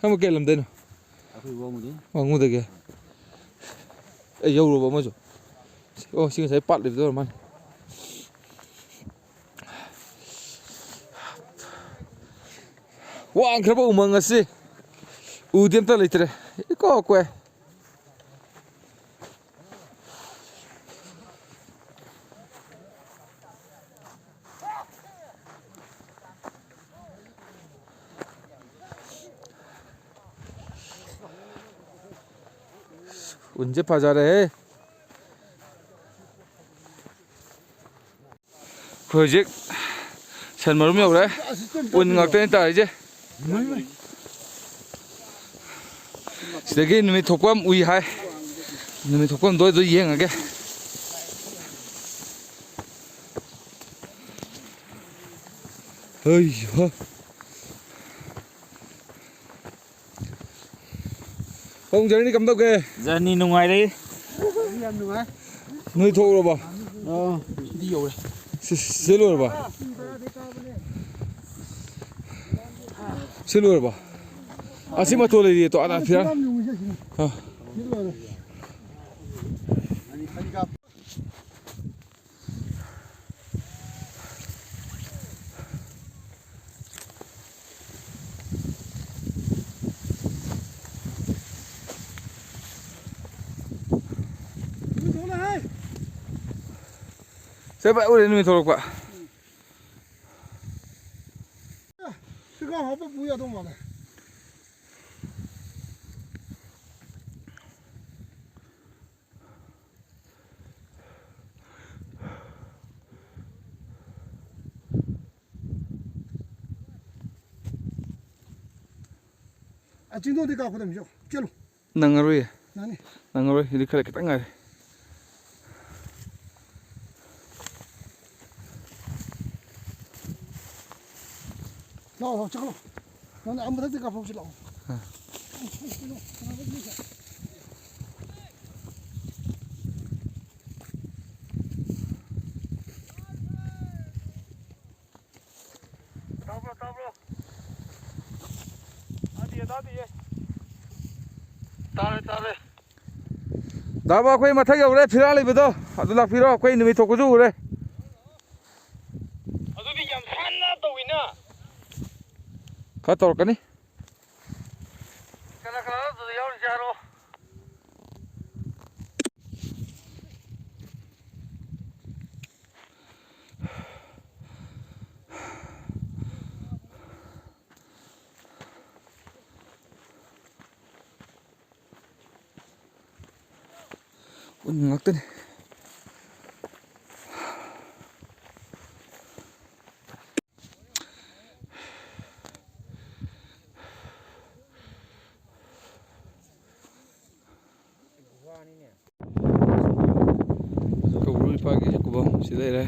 ꯈꯪꯕ ꯀꯩ ꯂꯝꯗꯩꯅꯣ? ꯑꯩꯈꯣꯏ ꯋꯥꯡꯃꯗꯤ꯫ ꯋꯥꯡꯃꯗꯒꯤ꯫ ꯑꯦ, ꯌꯧꯔꯨꯕ ꯑꯃꯁꯨ꯫ ꯑꯣ, ꯁꯤ ꯉꯁꯥꯏ ꯄꯥꯠ ꯂꯩꯕꯗꯣ ꯑꯣꯏꯔ ꯃꯥꯜꯂꯦ꯫ ꯋꯥꯡꯈ꯭ꯔꯕ ꯎꯃꯪ ꯑꯁꯤ ꯎꯗꯤ ꯑꯝꯇ ꯂꯩꯇ꯭ꯔꯦ꯫ ꯏꯀꯣꯛ ꯀꯣꯛꯑꯦ꯫ ꯎꯟꯁꯦ ꯐꯖꯔꯦꯍꯦ꯫ ꯑꯩꯈꯣꯏ ꯍꯧꯖꯤꯛ ꯁꯟ ꯃꯔꯨꯝ ꯌꯧꯔꯦ꯫ ꯎꯟ ꯉꯥꯛꯇꯅꯤ ꯇꯥꯔꯤꯁꯦ꯫ ꯁꯤꯗꯒꯤ ꯅꯨꯃꯤꯠ ꯊꯣꯛꯄ ꯑꯃ ꯎꯏ ꯍꯥꯏ꯫ ꯅꯨꯃꯤꯠ ꯊꯣꯛꯄ ꯑꯃꯗꯣ ꯑꯗꯨ ꯌꯦꯡꯉꯒꯦ꯫ ꯍꯩ ꯍꯥ꯫ ꯄꯨꯡ ꯖꯔꯅꯤ ꯀꯝꯗꯧꯒꯦ? ꯖꯔꯅꯤ ꯅꯨꯡꯉꯥꯏꯔꯤ꯫ ꯌꯥꯝ ꯅꯨꯡꯉꯥꯏ꯫ ꯅꯣꯏ ꯊꯣꯛꯎꯔꯕꯣ? ꯑꯣ, ꯁꯤꯗꯤ ꯌꯧꯔꯦ꯫ ꯁꯤ, ꯁꯤ ꯂꯣꯏꯔꯕꯣ? ꯁꯤ ꯂꯣꯏꯔꯕꯣ? ꯑꯁꯤ ꯃꯇꯣꯟ ꯂꯩꯔꯤ ꯇꯣ, ꯑꯥꯗ ꯐꯤꯔꯥꯟ꯫ ꯑꯥ꯫ ꯁꯤ ꯂꯣꯏꯔꯦ꯫ ꯁꯦ ꯚꯥꯏ, ꯎꯔꯦ ꯅꯨꯃꯤꯠ ꯊꯣꯛꯂꯛꯄ꯫ ꯁꯤꯒ ꯍꯥꯞꯄ ꯄꯨ ꯌꯥꯗꯧ ꯃꯥꯜꯂꯦ꯫ ꯑ, ꯆꯤꯡꯗꯣꯟꯗꯤ ꯀꯥꯈꯠꯂꯝꯁꯤ꯫ ꯆꯠꯂꯨ꯫ ꯅꯪꯉꯔꯣꯏꯌꯦ꯫ ꯌꯥꯅꯤ꯫ ꯅꯪꯉꯔꯣꯏ꯫ ꯁꯤꯗꯤ ꯈꯔ ꯈꯤꯇꯪ ꯉꯥꯏꯔꯦ꯫ ꯂꯥꯛꯑꯣ, ꯂꯥꯛꯑꯣ, ꯆꯠꯈ꯭ꯔꯣ꯫ ꯅꯪ ꯑꯥ ꯃꯊꯛꯇ ꯀꯥꯐꯧꯁꯤ ꯂꯥꯛꯑꯣ꯫ ꯑꯥ꯫ ꯇꯥꯕ꯭ꯔꯣ, ꯇꯥꯕ꯭ꯔꯣ? ꯇꯥꯗꯤꯌꯦ, ꯇꯥꯗꯤꯌꯦ꯫ ꯇꯥꯔꯦ, ꯇꯥꯔꯦ꯫ ꯗꯥꯕ, ꯑꯩꯈꯣꯏ ꯃꯊꯛ ꯌꯧꯔꯦ, ꯐꯤꯔꯥ ꯂꯩꯕꯗꯣ꯫ ꯑꯗꯨ ꯂꯥꯛꯄꯤꯔꯣ, ꯑꯩꯈꯣꯏ ꯅꯨꯃꯤꯠ ꯊꯣꯛꯄꯁꯨ ꯎꯔꯦ꯫ ꯑꯗꯨꯗꯤ ꯌꯥꯝ ꯁꯥꯟꯅ ꯇꯧꯋꯤꯅ꯫ ꯈꯔ ꯇꯧꯔꯛꯀꯅꯤ꯫ ꯀꯅꯥ ꯀꯅꯥꯅꯣ ꯑꯗꯨꯗ ꯌꯥꯎꯔꯤꯁꯦ ꯍꯥꯏꯔꯣ꯫ ꯎꯟ ꯉꯥꯛꯇꯅꯤ꯫ ꯀꯧꯕ꯭ꯔꯨ ꯏꯄꯥꯒꯤ ꯀꯨꯕꯝ ꯁꯤ ꯂꯩꯔꯦ꯫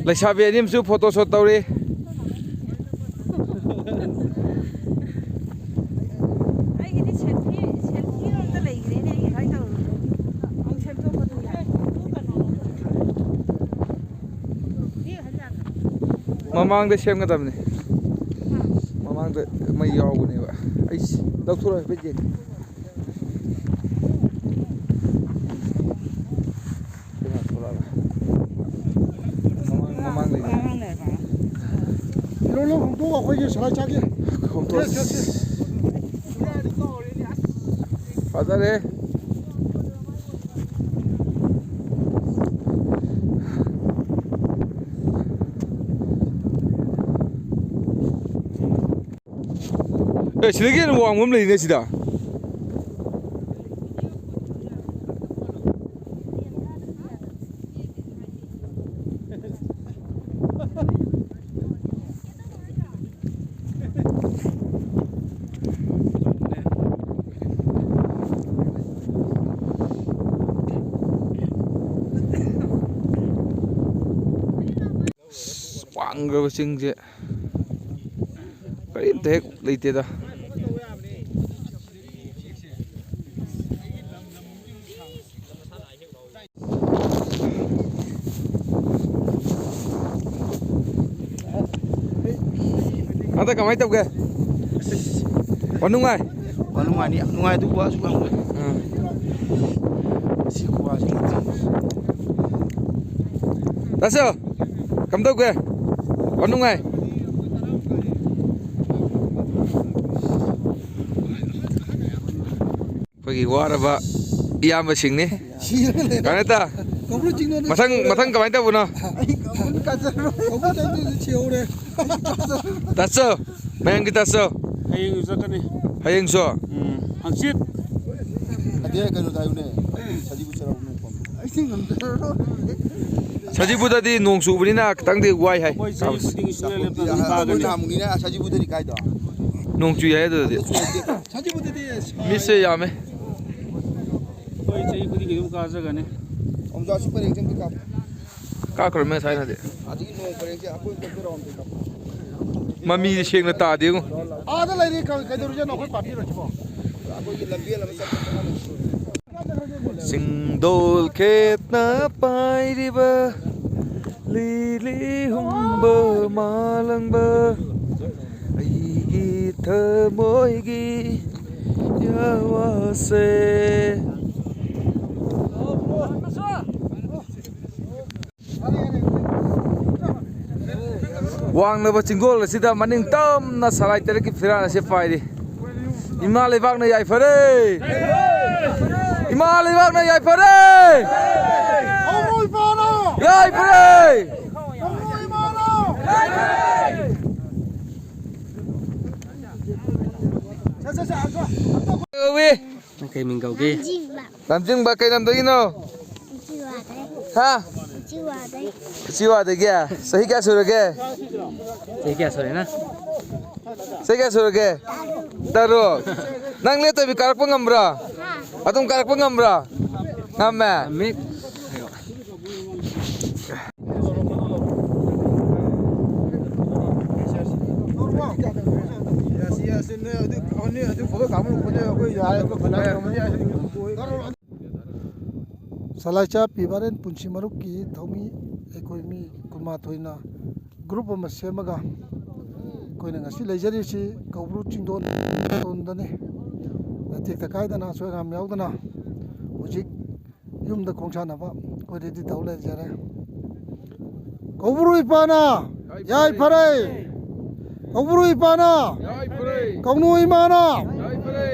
ꯂꯩꯁꯥꯕꯤ ꯑꯅꯤ ꯑꯃꯁꯨ ꯐꯣꯇꯣ ꯁꯣꯠ ꯇꯧꯔꯤ꯫ ꯑꯩꯒꯤꯗꯤ ꯁꯦꯜꯐꯤ, ꯁꯦꯜꯐꯤ ꯔꯣꯝꯗ ꯂꯩꯈ꯭ꯔꯦꯅꯦ, ꯑꯩ ꯉꯁꯥꯏ ꯇꯧꯔꯨꯕꯗꯣ꯫ ꯑꯃꯨꯛ ꯁꯦꯝꯗꯣꯛꯄꯗꯨ ꯌꯥꯏ꯫ ꯃꯃꯥꯡꯗ ꯁꯦꯝꯒꯗꯕꯅꯤ꯫ ꯃꯃꯥꯡꯗ ꯃꯩ ꯌꯥꯎꯕꯅꯦꯕ꯫ ꯑꯩꯁ, ꯂꯧꯊꯣꯔꯛꯑꯣ ꯍꯥꯏꯐꯦꯠ ꯌꯦꯡꯒꯦ꯫ ꯀꯩꯅꯣ ꯊꯣꯛꯂꯛꯑꯕ? ꯃꯃꯥꯡ, ꯃꯃꯥꯡ ꯂꯩꯕ꯫ ꯃꯃꯥꯡ ꯂꯩꯕ꯫ ꯐꯤꯔꯣꯜ ꯂꯣꯏ ꯍꯣꯡꯗꯣꯛꯑꯣ, ꯑꯩꯈꯣꯏꯒꯤ ꯁꯂꯥꯏ ꯆꯥꯒꯦ꯫ ꯍꯣꯡꯗꯣꯛꯑꯣ꯫ Yes, yes, yes꯫ ꯐꯖꯔꯦ꯫ ꯑꯦ, ꯁꯤꯗꯒꯤ ꯍꯦꯟꯅ ꯋꯥꯡꯕ ꯑꯃ ꯂꯩꯅꯦ ꯁꯤꯗ꯫ ꯑꯁ, ꯋꯥꯡꯈ꯭ꯔꯕ ꯆꯤꯡꯁꯦ ꯀꯔꯤꯝꯇ ꯍꯦꯛ ꯂꯩꯇꯦꯗ꯫ ꯑꯗ ꯀꯃꯥꯏꯅ ꯇꯧꯒꯦ? ꯋꯥ ꯅꯨꯡꯉꯥꯏ? ꯋꯥ ꯅꯨꯡꯉꯥꯏꯅꯤ, ꯌꯥꯝ ꯅꯨꯡꯉꯥꯏ, ꯑꯗꯨꯕꯨ ꯋꯥꯁꯨ ꯉꯥꯡꯕ꯫ ꯎꯝ꯫ ꯁꯤ ꯈꯨꯋꯥꯁꯤ꯫ ꯇꯥꯁꯣ, ꯀꯝꯗꯧꯒꯦ? ꯋꯥ ꯅꯨꯡꯉꯥꯏ? ꯑꯩꯈꯣꯏꯒꯤ ꯋꯥꯔꯕ ꯏꯌꯥꯝꯕꯁꯤꯡꯅꯤ꯫ ꯁꯤꯔꯒ ꯂꯩꯔꯦ꯫ ꯀꯥꯟꯅꯇ, ꯀꯧꯕ꯭ꯔꯨ ꯆꯤꯡꯗꯣꯟꯗ ꯃꯊꯪ, ꯁꯤꯍꯧꯔꯦ꯫ ꯃꯊꯪ ꯀꯃꯥꯏꯅ ꯇꯧꯕꯅꯣ? ꯑꯩ ꯀꯧꯕ꯭ꯔꯨ ꯀꯥꯖꯔꯣꯏ꯫ ꯀꯧꯕ꯭ꯔꯨ ꯆꯤꯡꯗꯣꯟꯗ ꯁꯤꯍꯧꯔꯦ꯫ ꯇꯥꯁꯣ, ꯃꯌꯥꯝꯒꯤ ꯇꯥꯁꯣ꯫ ꯍꯌꯦꯡꯁꯨ ꯆꯠꯀꯅꯤ꯫ ꯍꯌꯦꯡꯁꯨ? ꯎꯝ, ꯍꯪꯆꯤꯠ꯫ ꯑꯗꯩ ꯀꯩꯅꯣꯗ ꯍꯥꯏꯌꯨꯅꯦ, ꯁꯖꯤꯕꯨ ꯆꯩꯔꯥꯎ ꯅꯣꯡ ꯄꯥꯟꯕ꯫ ꯑꯩꯁꯦ ꯉꯝꯖꯔꯔꯣꯏ꯫ ꯁꯖꯤꯕꯨꯗꯗꯤ ꯅꯣꯡ ꯆꯨꯕꯅꯤꯅ ꯈꯤꯇꯪꯗꯤ ꯋꯥꯏ ꯍꯥꯏ꯫ ꯑꯩꯈꯣꯏ ꯆꯍꯤ ꯈꯨꯗꯤꯡꯒꯤ ꯁꯨꯡꯂꯦꯞ ꯂꯦꯞꯇꯅ ꯑꯗꯨꯝ ꯑꯩꯈꯣꯏ ꯀꯥꯒꯅꯤ꯫ ꯅꯍꯥꯟꯃꯨꯛꯅꯤꯅꯦ ꯁꯖꯤꯕꯨꯗꯗꯤ ꯀꯥꯏꯗꯣ? ꯅꯣꯡ ꯆꯨꯏ ꯍꯥꯏ ꯑꯗꯨꯗꯗꯤ꯫ ꯁꯖꯤꯕꯨꯗꯗꯤ ꯑꯁ ꯃꯤꯁꯁꯦ ꯌꯥꯝꯃꯦ꯫ ꯑꯩꯈꯣꯏ ꯆꯍꯤ ꯈꯨꯗꯤꯡꯒꯤ ꯑꯗꯨꯝ ꯀꯥꯖꯒꯅꯤ꯫ ꯑꯣꯝꯖꯥꯁꯨ ꯄꯔꯦꯡꯁꯦ ꯑꯝꯇ ꯀꯥꯞꯄꯨ꯫ ꯀꯥꯞꯈ꯭ꯔꯃꯦ ꯊꯥꯏꯅꯗꯤ꯫ ꯑꯗꯒꯤ ꯅꯣꯡ ꯄꯔꯦꯡꯁꯦ ꯑꯩꯈꯣꯏ ꯆꯠꯄ ꯔꯥꯎꯟꯗ ꯀꯥꯞꯄꯨ꯫ ꯃꯃꯤꯗꯤ ꯁꯦꯡꯅ ꯇꯥꯗꯦꯉꯣ꯫ ꯑꯥꯗ ꯂꯩꯔꯤ ꯀ-, ꯀꯩꯗꯧꯔꯤꯖꯥꯠꯅꯣ ꯑꯩꯈꯣꯏ ꯄꯥꯔꯇꯤꯔꯣ ꯁꯤꯕꯣ? ꯑꯩꯈꯣꯏꯒꯤ ꯂꯝꯕꯦꯜ ꯑꯃ ꯆꯠꯄ ꯆꯠꯅꯕ꯫ ꯆꯤꯡꯗꯣꯜ ꯈꯦꯠꯅ ꯄꯥꯏꯔꯤꯕ ꯂꯤꯂꯤ ꯍꯨꯝꯕ ꯃꯥꯂꯪꯕ ꯑꯩꯒꯤ ꯊꯃꯣꯏꯒꯤ ꯌꯥꯋꯥꯁꯦ꯫ ꯋꯥꯡꯂꯕ ꯆꯤꯡꯗꯣꯜ ꯑꯁꯤꯗ ꯃꯅꯤꯡ ꯇꯝꯅ ꯁꯂꯥꯏ ꯇꯔꯦꯠꯀꯤ ꯐꯤꯔꯥꯜ ꯑꯁꯤ ꯄꯥꯏꯔꯤ꯫ ꯏꯃꯥ ꯂꯩꯕꯥꯛꯅ ꯌꯥꯏꯐꯔꯦ! ꯏꯃꯥ ꯂꯩꯕꯥꯛꯅ ꯌꯥꯏꯐꯔꯦ! ꯌꯥꯏꯐꯔꯦ! ꯀꯧꯏ꯫ ꯅꯪ ꯀꯩ ꯃꯤꯡ ꯀꯧꯒꯦ? ꯂꯝꯖꯤꯡꯕ꯫ ꯂꯝꯖꯤꯡꯕ ꯀꯩ ꯂꯝꯗꯒꯤꯅꯣ? ꯎꯆꯤꯋꯥꯗꯩ꯫ ꯍꯥ? ꯎꯆꯤꯋꯥꯗꯩ꯫ ꯎꯆꯤꯋꯥꯗꯒꯤ? ꯆꯍꯤ ꯀꯌꯥ ꯁꯨꯔꯒꯦ? ꯆꯍꯤ ꯀꯌꯥ ꯁꯨꯔꯦ ꯅꯪ? ꯆꯍꯤ ꯀꯌꯥ ꯁꯨꯔꯒꯦ? ꯇꯔꯨꯛ꯫ ꯅꯪ ꯂꯦꯞꯇꯕꯤ ꯀꯥꯔꯛꯄ ꯉꯝꯕ꯭ꯔꯣ? ꯍꯥ? ꯑꯗꯨꯝ ꯀꯥꯔꯛꯄ ꯉꯝꯕ꯭ꯔꯣ? ꯉꯝꯃꯦ? ꯉꯝꯃꯤ꯫ ꯁꯂꯥꯏꯆꯥ ꯄꯤ ꯕꯥꯔꯦꯟ ꯄꯨꯟꯁꯤ ꯃꯔꯨꯞꯀꯤ ꯊꯧꯃꯤ ꯑꯩꯈꯣꯏ ꯃꯤ ꯀꯨꯟꯃꯥꯊꯣꯏꯅ group ꯑꯃ ꯁꯦꯝꯃꯒ ꯑꯩꯈꯣꯏꯅ ꯉꯁꯤ ꯂꯩꯖꯔꯤꯁꯤ ꯀꯧꯕ꯭ꯔꯨ ꯆꯤꯡꯗꯣꯟ ꯇꯣꯟꯗꯅꯤ꯫ ꯑꯇꯦꯛꯇ ꯀꯥꯏꯗꯅ, ꯑꯁꯣꯏ ꯑꯉꯥꯝ ꯌꯥꯎꯗꯅ ꯍꯧꯖꯤꯛ ꯌꯨꯝꯗ ꯈꯣꯡꯁꯥꯟꯅꯕ ꯑꯩꯈꯣꯏ ꯔꯦꯗꯤ ꯇꯧ ꯂꯩꯖꯔꯦ꯫ ꯀꯧꯕ꯭ꯔꯨ ꯏꯄꯥꯅ ꯌꯥꯏꯐꯔꯦ꯫ ꯀꯧꯕ꯭ꯔꯨ ꯏꯄꯥꯅ ꯌꯥꯏꯐꯔꯦ꯫ ꯀꯧꯅꯨ ꯏꯃꯥꯅ ꯌꯥꯏꯐꯔꯦ꯫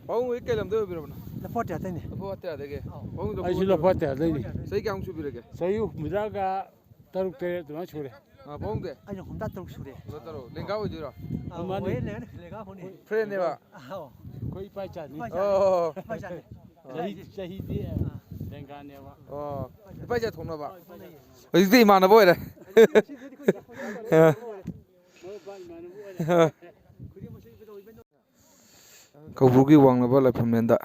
ꯄꯥꯕꯨꯡ ꯍꯣꯏ ꯀꯩ ꯂꯝꯗꯩ ꯑꯣꯏꯕꯤꯔꯕꯅꯣ? ꯂꯐꯨ ꯑꯇꯤꯌꯥꯗꯩꯅꯦ꯫ ꯂꯐꯨ ꯑꯇꯤꯌꯥꯗꯒꯤ? ꯑꯧ꯫ ꯄꯥꯕꯨꯡꯗꯣ ꯑꯩꯁꯨ ꯂꯐꯨ ꯑꯇꯤꯌꯥꯗꯩꯅꯦ꯫ ꯆꯍꯤ ꯀꯌꯥꯃꯨꯛ ꯁꯨꯕꯤꯔꯒꯦ? ꯆꯍꯤ ꯍꯨꯝꯐꯨꯇꯔꯥꯒ ꯇꯔꯨꯛ ꯇꯔꯦꯠ ꯑꯗꯨꯃꯥꯏꯅ ꯁꯨꯔꯦ꯫ ꯑꯥ, ꯄꯥꯕꯨꯡꯗꯤ? ꯑꯩꯅ ꯍꯨꯝꯐꯨꯇꯔꯥ ꯇꯔꯨꯛ ꯁꯨꯔꯦ꯫ ꯍꯨꯝꯐꯨꯇꯔꯥ ꯇꯔꯨꯛ꯫ ꯂꯦꯡꯒꯥ ꯑꯣꯏꯗꯣꯏꯔꯣ? ꯑꯥ, ꯃꯥꯅꯤ꯫ ꯑꯣꯏꯌꯦ, ꯂꯦꯡꯒꯥ, ꯂꯦꯡꯒꯥ ꯑꯣꯏꯅꯤ꯫ ꯐ꯭ꯔꯦꯟꯅꯦꯕ? ꯑꯥ, ꯑꯧ꯫ ꯑꯩꯈꯣꯏ ꯏꯄꯥ ꯏꯆꯥꯅꯤ꯫ ꯏꯄꯥ ꯏꯆꯥꯅꯤ꯫ ꯑꯣ꯫ ꯏꯄꯥ ꯏꯆꯥꯅꯤ꯫ ꯆꯍꯤ, ꯆꯍꯤꯗꯤ ꯑꯥ꯫ ꯂꯦꯡꯒꯥꯅꯦꯕ꯫ ꯑꯣ꯫ ꯏꯄꯥ ꯏꯆꯥ ꯊꯣꯛꯅꯕ? ꯑꯥ, ꯏꯄꯥ ꯏꯆꯥ꯫ ꯍꯧꯖꯤꯛꯇꯤ ꯏꯃꯥꯟꯅꯕ ꯑꯣꯏꯔꯦ꯫ ꯁꯤꯗꯤ ꯑꯩꯈꯣꯏ ꯏꯄꯥ ꯏꯆꯥ ꯑꯣꯏꯔꯦ꯫ ꯃꯔꯨꯞ ꯏꯃꯥꯟꯅꯕ ꯑꯣꯏꯔꯦ꯫ ꯀꯧꯕ꯭ꯔꯨꯒꯤ ꯋꯥꯡꯂꯕ ꯂꯥꯏꯐꯝꯂꯦꯟꯗ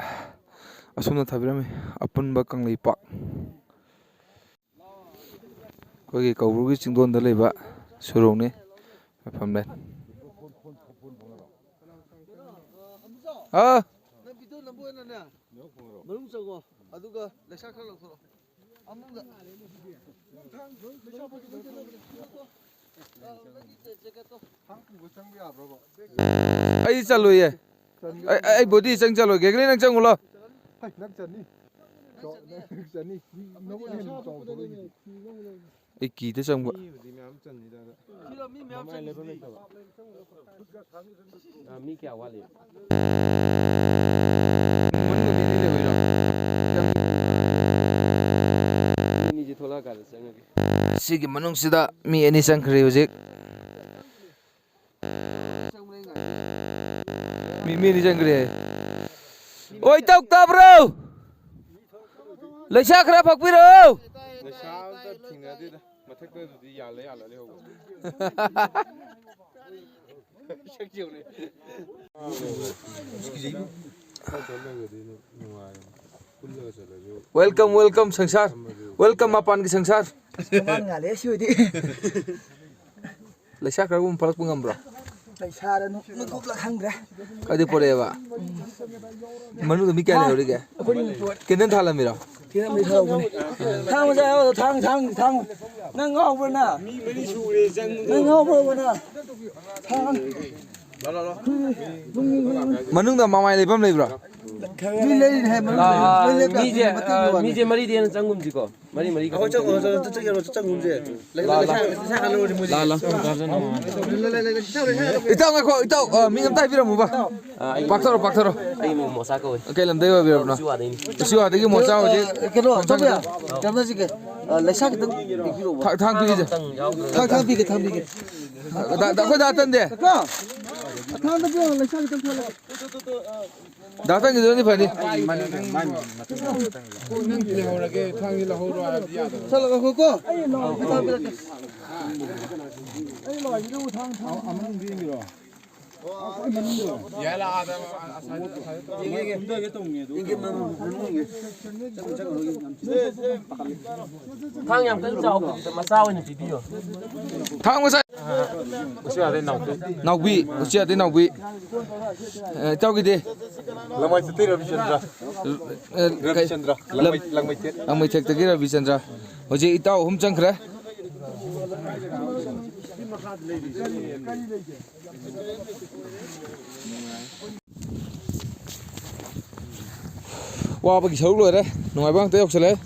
ꯑꯁꯨꯝꯅ ꯊꯥꯕꯤꯔꯝꯃꯤ ꯑꯄꯨꯟꯕ ꯀꯪꯂꯩꯄꯥꯛ꯫ ꯑꯩꯈꯣꯏꯒꯤ ꯀꯧꯕ꯭ꯔꯨꯒꯤ ꯆꯤꯡꯗꯣꯟꯗ ꯂꯩꯕ ꯁꯨꯔꯣꯡꯅꯤ ꯂꯥꯏꯐꯝꯂꯦꯟ꯫ ꯑꯥ! ꯅꯪ ꯚꯤꯗꯤꯑꯣ ꯅꯝꯕ ꯑꯣꯏꯅꯅꯦ, ꯃꯅꯨꯡ ꯆꯪꯉꯣ, ꯑꯗꯨꯒ ꯂꯩꯁꯥ ꯈꯔ ꯂꯧꯊꯣꯔꯛꯑꯣ꯫ ꯑꯃꯨꯛꯀ꯫ ꯑꯩ ꯆꯜꯂꯣꯏꯌꯦ꯫ ꯑꯩ, ꯑꯩ ꯕꯣꯗꯤ ꯆꯪ ꯆꯜꯂꯣꯏ꯫ ꯒꯦꯒꯂꯤ, ꯅꯪ ꯆꯪꯉꯨ ꯂꯥꯎ꯫ ꯍꯩ, ꯅꯪ ꯆꯟꯅꯤ꯫ ꯅꯪ ꯆꯟꯅꯤ꯫ ꯅꯪꯉꯣꯟꯗ ꯍꯦꯟꯅ ꯆꯥꯎꯗ꯭ꯔꯣ ꯑꯩꯒꯤꯗꯤ? ꯑꯩ ꯀꯤꯗ ꯆꯪꯕ꯫ ꯃꯤꯕꯨꯗꯤ ꯃꯌꯥꯝ ꯆꯟꯅꯤꯗ, ꯑꯗ ꯁꯤꯗ ꯃꯤ ꯃꯌꯥꯝ ꯃꯃꯥꯏ ꯂꯦꯞꯐꯝ ꯆꯟꯅꯤꯁꯤꯗꯤ꯫ ꯂꯩꯇꯕ꯫ ꯑ, ꯃꯤ ꯀꯌꯥ ꯋꯥꯠꯂꯤ? ꯃꯅꯨꯡꯗ ꯃꯤ ꯑꯅꯤ ꯂꯩꯕꯩꯔꯣ? ꯃꯤ ꯑꯅꯤꯁꯤ ꯊꯣꯛꯂꯛꯑꯀꯥꯟꯗ ꯆꯪꯉꯒꯦ꯫ ꯁꯤꯒꯤ ꯃꯅꯨꯡꯁꯤꯗ ꯃꯤ ꯑꯅꯤ ꯆꯪꯈ꯭ꯔꯦ ꯍꯧꯖꯤꯛ꯫ ꯃꯤ, ꯃꯤ ꯑꯅꯤ ꯆꯪꯈ꯭ꯔꯦ꯫ ꯑꯣꯏ, ꯏꯇꯥꯎ ꯇꯥꯕ꯭ꯔꯣ? ꯂꯩꯁꯥ ꯈꯔ ꯐꯛꯄꯤꯔꯛꯑꯣ꯫ ꯂꯩꯁꯥ ꯑꯝꯇ ꯊꯦꯡꯅꯗꯦꯗ꯫ ꯃꯊꯛꯇ ꯑꯗꯨꯗꯤ ꯌꯥꯜꯂ ꯌꯥꯜꯂ ꯂꯩꯍꯧꯕ꯫ ꯁꯛ ꯌꯦꯡꯉꯨꯅꯦ꯫ Welcome, welcome, ꯁꯪꯁꯥꯔ꯫ Welcome, ꯃꯄꯥꯟꯒꯤ ꯁꯪꯁꯥꯔ꯫ ꯃꯄꯥꯟ ꯉꯥꯜꯂꯦ ꯁꯤ ꯑꯣꯏꯗꯤ꯫ ꯂꯩꯁꯥ ꯈꯔꯒꯨꯝ ꯐꯥꯔꯛꯄ ꯉꯝꯕ꯭ꯔꯣ? ꯂꯩꯁꯥꯔ ꯅꯨ-, ꯅꯨꯀꯨꯞꯂ ꯈꯪꯗ꯭ꯔꯦ꯫ ꯀꯥꯏꯗꯩ ꯄꯣꯔꯛꯑꯦꯕ? ꯃꯅꯨꯡꯗ ꯃꯤ ꯀꯌꯥ ꯂꯩꯍꯧꯔꯤꯒꯦ? ꯑꯩꯈꯣꯏꯅꯤ ꯄꯣꯔꯛꯑꯦ꯫ ꯀꯦꯟꯗꯜ ꯊꯥꯜꯂꯝꯃꯤꯔꯣ? ꯊꯤꯔꯝꯃꯤ ꯊꯥꯎꯕꯅꯦ꯫ ꯊꯥꯡ ꯃꯆꯥ ꯌꯥꯎꯗꯣ, ꯊꯥꯡ, ꯊꯥꯡ, ꯊꯥꯡ꯫ ꯅꯪ ꯉꯥꯎꯕ꯭ꯔ ꯅꯪ? ꯃꯤ ꯃꯔꯤ ꯁꯨꯔꯦ ꯆꯪꯕꯗꯣ꯫ ꯅꯪ ꯉꯥꯎꯕ꯭ꯔꯕ ꯅꯪ? ꯊꯥꯡ꯫ ꯃꯅꯨꯡꯗ ꯃꯃꯥꯏ ꯂꯩꯐꯝ ꯂꯩꯕ꯭ꯔꯣ? ꯃꯤ ꯂꯩꯔꯤꯅꯦ ꯍꯥꯏ, ꯃꯅꯨꯡꯗ ꯑꯥ, ꯂꯩ ꯂꯦꯞꯄ ꯃꯤꯁꯦ, ꯌꯥꯗꯦ, ꯃꯇꯦꯡꯒꯤ ꯑꯥ, ꯋꯥꯅꯤ꯫ ꯃꯤꯁꯦ ꯃꯔꯤꯗꯤ ꯍꯦꯟꯅ ꯆꯪꯒꯨꯝꯁꯤꯀꯣ꯫ ꯃꯔꯤ ꯃꯔꯤ ꯑꯩꯈꯣꯏ ꯆꯪꯉꯣ, ꯆꯪꯉꯣ, ꯆꯪꯉꯣ, ꯆꯪꯉꯣ, ꯆꯪꯉꯣ꯫ ꯂꯥ, ꯂꯥ꯫ ꯂꯥ, ꯂꯥ꯫ ꯏꯇꯥꯎ, ꯉꯥꯏꯈꯣ, ꯏꯇꯥꯎ, ꯑ, ꯃꯤ ꯑꯝꯇ ꯍꯥꯏꯕꯤꯔꯝꯃꯨꯕ꯫ ꯑꯥ, ꯑꯩ ꯄꯥꯛꯊꯧꯔꯣ, ꯄꯥꯛꯊꯧꯔꯣ꯫ ꯑꯩ ꯃꯤꯡ ꯃꯣꯁꯥ ꯀꯧꯋꯦ꯫ ꯀꯩ ꯂꯝꯗꯩ ꯑꯣꯏꯕꯤꯔꯕꯅꯣ? ꯎꯆꯤꯋꯥꯗꯩꯅꯤ꯫ ꯎꯆꯤꯋꯥꯗꯒꯤ ꯃꯣꯁꯥ ꯍꯧꯖꯤꯛ ꯑ, ꯀꯩꯅꯣ, ꯈꯣꯡꯁꯥꯡ ꯇꯧꯕ ꯌꯥ-, ꯀꯩꯅꯣ ꯁꯤꯒꯦ꯫ ꯑ, ꯂꯩꯁꯥ ꯈꯤꯇꯪ ꯄꯤꯕꯤꯔꯛꯑꯣꯕ꯫ ꯊꯥꯡ, ꯊꯥꯡ ꯄꯤꯒꯦ꯫ ꯊꯥꯡ ꯌꯥꯎꯗ꯭ꯔꯦ꯫ ꯊꯥꯡ, ꯊꯥꯡ ꯄꯤꯒꯦ, ꯊꯥꯡ ꯄꯤꯒꯦ꯫ ꯗꯥ, ꯗꯥ, ꯑꯩꯈꯣꯏ ꯗꯥ ꯇꯟꯗꯦ꯫ ꯀꯣ? ꯊꯥꯡꯗ ꯄꯤꯌꯣ, ꯂꯩꯁꯥ ꯈꯤꯇꯪ ꯊꯣꯛꯂꯛꯑꯣ꯫ ꯗꯥ ꯇꯟꯒꯤꯗꯨꯅꯗꯤ ꯐꯅꯤ꯫ ꯅꯪ ꯂꯩꯍꯧꯔꯒꯦ, ꯊꯥꯡꯗꯤ ꯂꯧꯍꯧꯔꯣ ꯍꯥꯏꯕꯗꯤ ꯌꯥꯗꯕ꯫ ꯆꯠꯂꯒ ꯀꯣ꯫ ꯑꯩ ꯂꯥꯎꯔꯤꯁꯤꯗ ꯄꯤꯔꯛꯀꯦ꯫ ꯑꯩ ꯂꯥꯎꯔꯤꯁꯤꯗ ꯊꯥꯡ, ꯊꯥꯡ꯫ ꯑꯃꯅꯤ ꯌꯦꯡꯉꯤꯔꯣ? ꯌꯥꯏ, ꯂꯥꯛꯑꯗ, ꯑꯁꯥꯏꯗ, ꯑꯁꯥꯏꯗ ꯇꯧꯔꯣ꯫ ꯌꯦꯡꯒꯦ, ꯌꯦꯡꯒꯦ꯫ ꯊꯥꯡ ꯌꯥꯝ ꯀꯟꯅ ꯆꯥꯎꯕ ꯅꯠꯇꯦ, ꯃꯆꯥ ꯑꯣꯏꯅ ꯄꯤꯕꯤꯌꯣ꯫ ꯊꯥꯡ ꯃꯆꯥ꯫ ꯎꯆꯤꯋꯥꯗꯩ ꯅꯥꯎꯕꯤ꯫ ꯅꯥꯎꯕꯤ, ꯎꯆꯤꯋꯥꯗꯩ ꯅꯥꯎꯕꯤ꯫ ꯑ, ꯏꯇꯥꯎꯒꯤꯗꯤ? ꯂꯃꯥꯏ ꯆꯠꯇꯩ ꯔꯕꯤꯆꯟꯗ꯭ꯔ꯫ ꯑ, ꯀꯩ? ꯔꯕꯤꯆꯟꯗ꯭ꯔ, ꯂꯝ-, ꯂꯪꯃꯩ-, ꯂꯪꯃꯩꯊꯦꯠ꯫ ꯂꯪꯃꯩꯊꯦꯛꯇꯒꯤ ꯔꯕꯤꯆꯟꯗ꯭ꯔ꯫ ꯍꯧꯖꯤꯛ ꯏꯇꯥꯎ ꯑꯍꯨꯝ ꯆꯪꯈ꯭ꯔꯦ꯫ ꯋꯥꯕꯒꯤ ꯁꯔꯨꯛ ꯂꯣꯏꯔꯦ, ꯅꯨꯡꯉꯥꯏꯕ ꯉꯥꯛꯇ ꯌꯧꯁꯜꯂꯛꯑꯦ꯫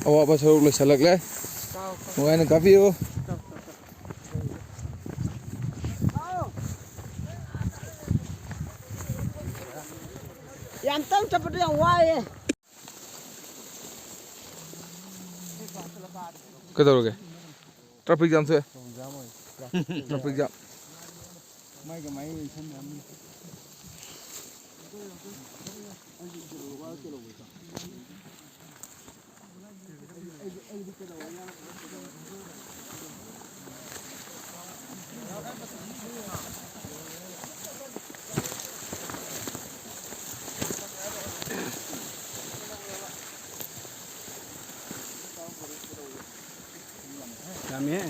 ꯑꯋꯥꯕ ꯁꯔꯨꯛ ꯂꯣꯏꯁꯤꯜꯂꯛꯂꯦ꯫ ꯅꯨꯡꯉꯥꯏꯅ ꯀꯥꯕꯤꯌꯨ꯫ ꯌꯥꯝ ꯇꯞ ꯇꯞꯄꯗꯣ ꯌꯥꯝ ꯋꯥꯏꯌꯦ꯫ ꯀꯩꯗꯧꯔꯒꯦ? Traffic jam ꯊꯣꯛꯑꯦ꯫ Traffic jam꯫ ꯃꯥꯏ ꯀꯃꯥꯏꯅ ꯌꯦꯡꯁꯟꯅꯔꯝꯅꯤ? ꯌꯥꯝꯃꯤꯍꯦ꯫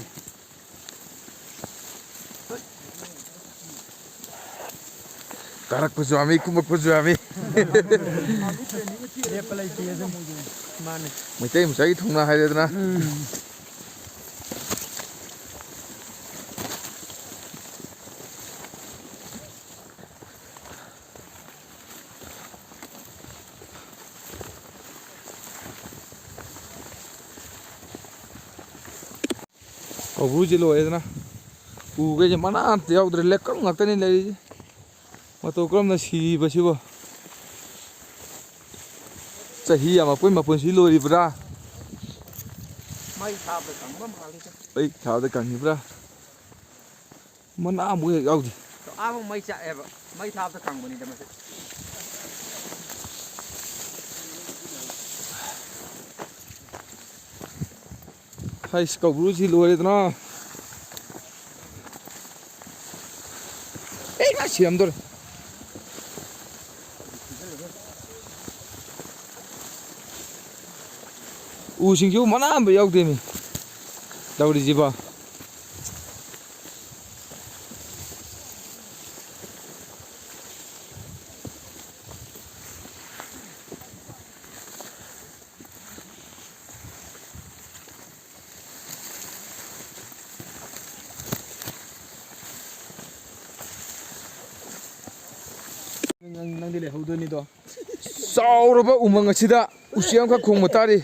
ꯀꯥꯔꯛꯄꯁꯨ ꯌꯥꯝꯃꯤ, ꯀꯨꯝꯃꯛꯄꯁꯨ ꯌꯥꯝꯃꯤ꯫ ꯂꯦꯞꯄ ꯂꯩꯇꯦ ꯑꯗꯨꯝ꯫ ꯃꯥꯅꯦ꯫ ꯃꯩꯇꯩ ꯃꯆꯥꯒꯤ ꯊꯧꯅꯥ ꯍꯥꯏꯔꯦꯗꯅ꯫ ꯎꯝ꯫ ꯀꯧꯕ꯭ꯔꯨꯁꯦ ꯂꯣꯏꯔꯦꯗꯅ꯫ ꯎꯈꯩꯁꯦ ꯃꯅꯥ ꯑꯝꯇ ꯌꯥꯎꯗ꯭ꯔꯦ, ꯂꯩꯀꯪ ꯉꯥꯛꯇꯅꯤ ꯂꯩꯔꯤꯁꯦ꯫ ꯃꯇꯧ ꯀꯔꯝꯅ ꯁꯤꯔꯤꯕ ꯁꯤꯕꯣ? ꯆꯍꯤ ꯌꯥꯝꯃꯛꯄꯩ ꯃꯄꯨꯟꯁꯤ ꯂꯣꯏꯔꯤꯕ꯭ꯔꯥ? ꯃꯩ ꯊꯥꯕꯗ ꯀꯪꯕ ꯃꯥꯜꯂꯤꯗ꯫ ꯃꯩ ꯊꯥꯕꯗ ꯀꯪꯉꯤꯕ꯭ꯔꯥ? ꯃꯅꯥ ꯑꯃꯨꯛ ꯍꯦꯛ ꯌꯥꯎꯗꯦ꯫ ꯑꯥꯃꯨꯛ ꯃꯩ ꯆꯥꯛꯑꯦꯕ꯫ ꯃꯩ ꯊꯥꯕꯗ ꯀꯪꯕꯅꯤꯗ ꯃꯁꯤ꯫ ꯍꯩꯁ, ꯀꯧꯕ꯭ꯔꯨꯁꯤ ꯂꯣꯏꯔꯦꯗꯅ꯫ ꯑꯩ ꯃꯥ ꯁꯤꯔꯝꯗꯣꯔꯦ꯫ ꯎꯁꯤꯡꯁꯤꯕꯨ ꯃꯅꯥ ꯑꯃ ꯌꯥꯎꯗꯦꯅꯦ ꯇꯧꯔꯤꯁꯤꯕꯣ꯫ ꯅꯪ, ꯅꯪꯗꯤ ꯂꯩꯍꯧꯗꯣꯏꯅꯤꯗꯣ꯫ ꯆꯥꯎꯔꯕ ꯎꯃꯪ ꯑꯁꯤꯗ ꯎꯆꯦꯛ ꯑꯃꯈꯛ ꯈꯣꯡꯕ ꯇꯥꯔꯤ꯫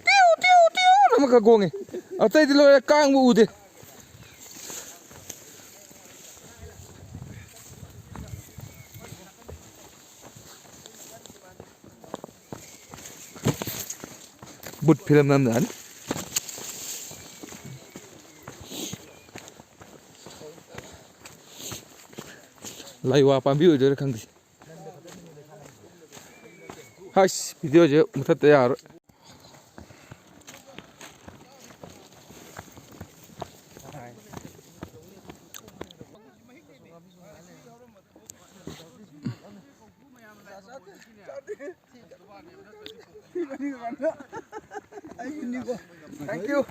ꯇꯤꯌꯨ, ꯇꯤꯌꯨ, ꯇꯤꯌꯨ ꯑꯃꯈꯛ ꯈꯣꯡꯉꯤ꯫ ꯑꯇꯩꯗꯤ ꯂꯣꯏꯔꯦ, ꯀꯥꯡꯕꯨ ꯎꯗꯦ꯫ ꯕꯨꯠ ꯐꯤꯂꯝ ꯅꯝꯖꯥꯠꯅꯤ꯫ ꯂꯩꯋꯥ ꯄꯥꯝꯕꯤ ꯑꯣꯏꯗꯣꯏꯔꯥ ꯈꯪꯗꯦ꯫ ꯍꯥꯏꯁ, ꯚꯤꯗꯤꯑꯣꯁꯦ ꯃꯨꯊꯠꯇ ꯌꯥꯔꯣꯏ꯫ Thank you.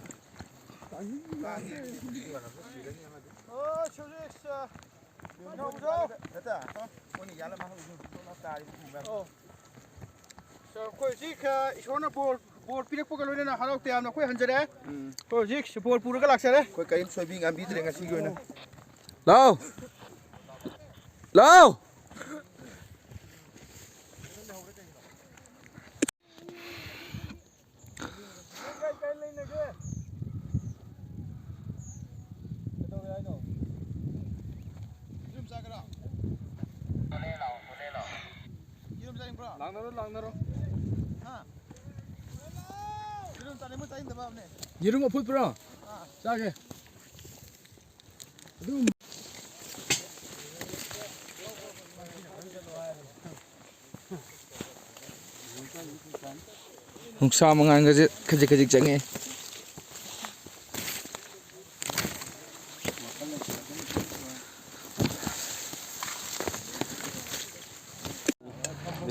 ꯑꯩꯈꯣꯏ ꯍꯧꯖꯤꯛ, ꯑ, ꯏꯁꯣꯔꯅ ꯕꯣꯔ, ꯕꯣꯔ ꯄꯤꯔꯛꯄꯒ ꯂꯣꯏꯅꯅ ꯍꯔꯥꯎ ꯇꯌꯥꯝꯅ ꯑꯩꯈꯣꯏ ꯍꯟꯖꯔꯦ꯫ ꯎꯝ꯫ ꯑꯩꯈꯣꯏ ꯍꯧꯖꯤꯛ ꯕꯣꯔ ꯄꯨꯔꯒ ꯂꯥꯛꯆꯔꯦ꯫ ꯑꯩꯈꯣꯏ ꯀꯔꯤꯝ ꯁꯣꯏꯕꯤ ꯉꯥꯝꯕꯤꯗ꯭ꯔꯦ ꯉꯁꯤꯒꯤ ꯑꯣꯏꯅ꯫ ꯂꯥꯎ! ꯂꯥꯎ! ꯂꯥꯛꯅꯔꯣ, ꯂꯥꯛꯅꯔꯣ꯫ ꯌꯦꯔꯨꯝ ꯑꯐꯨꯠꯄ꯭ꯔꯣ? ꯆꯥꯒꯦ꯫ ꯅꯨꯡꯁꯥ ꯃꯉꯥꯜꯒꯁꯦ ꯈꯖꯤꯛ ꯈꯖꯤꯛ ꯆꯪꯉꯛꯑꯦ꯫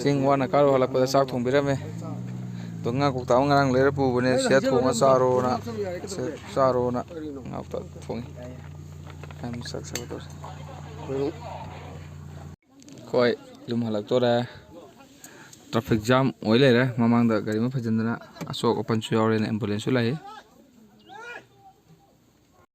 ꯆꯤꯡ ꯋꯥꯅ ꯀꯥꯔꯨ ꯍꯜꯂꯛꯄꯗ ꯆꯥꯛ ꯊꯣꯡꯕꯤꯔꯝꯃꯦ꯫ ꯑꯗꯣ ꯉꯥ ꯀꯧꯇꯥ ꯑꯃ ꯉꯔꯥꯡ ꯂꯩꯔ ꯄꯨꯕꯅꯦ, ꯁꯤꯗ ꯊꯣꯡꯉ ꯆꯥꯔꯣꯅ, ꯁꯤꯗ ꯆꯥꯔꯣꯅ ꯉꯥ ꯀꯧꯇꯥ ꯊꯣꯡꯉꯤ꯫ ꯌꯥꯝ ꯆꯥꯛ ꯆꯥꯕ ꯇꯧꯔꯦ꯫ ꯑꯩꯈꯣꯏ ꯌꯨꯝ ꯍꯜꯂꯛꯇꯣꯔꯦ꯫ ꯇ꯭ꯔꯥꯐꯤꯛ ꯖꯥꯝ ꯑꯣꯏ ꯂꯩꯔꯦ꯫ ꯃꯃꯥꯡꯗ ꯒꯥꯔꯤ ꯑꯃ ꯐꯩꯖꯤꯟꯗꯅ ꯑꯁꯣꯛ ꯑꯄꯟꯁꯨ ꯌꯥꯎꯔꯦꯅ ꯑꯦꯝꯕꯨꯂꯦꯟꯁꯁꯨ ꯂꯥꯛꯏ꯫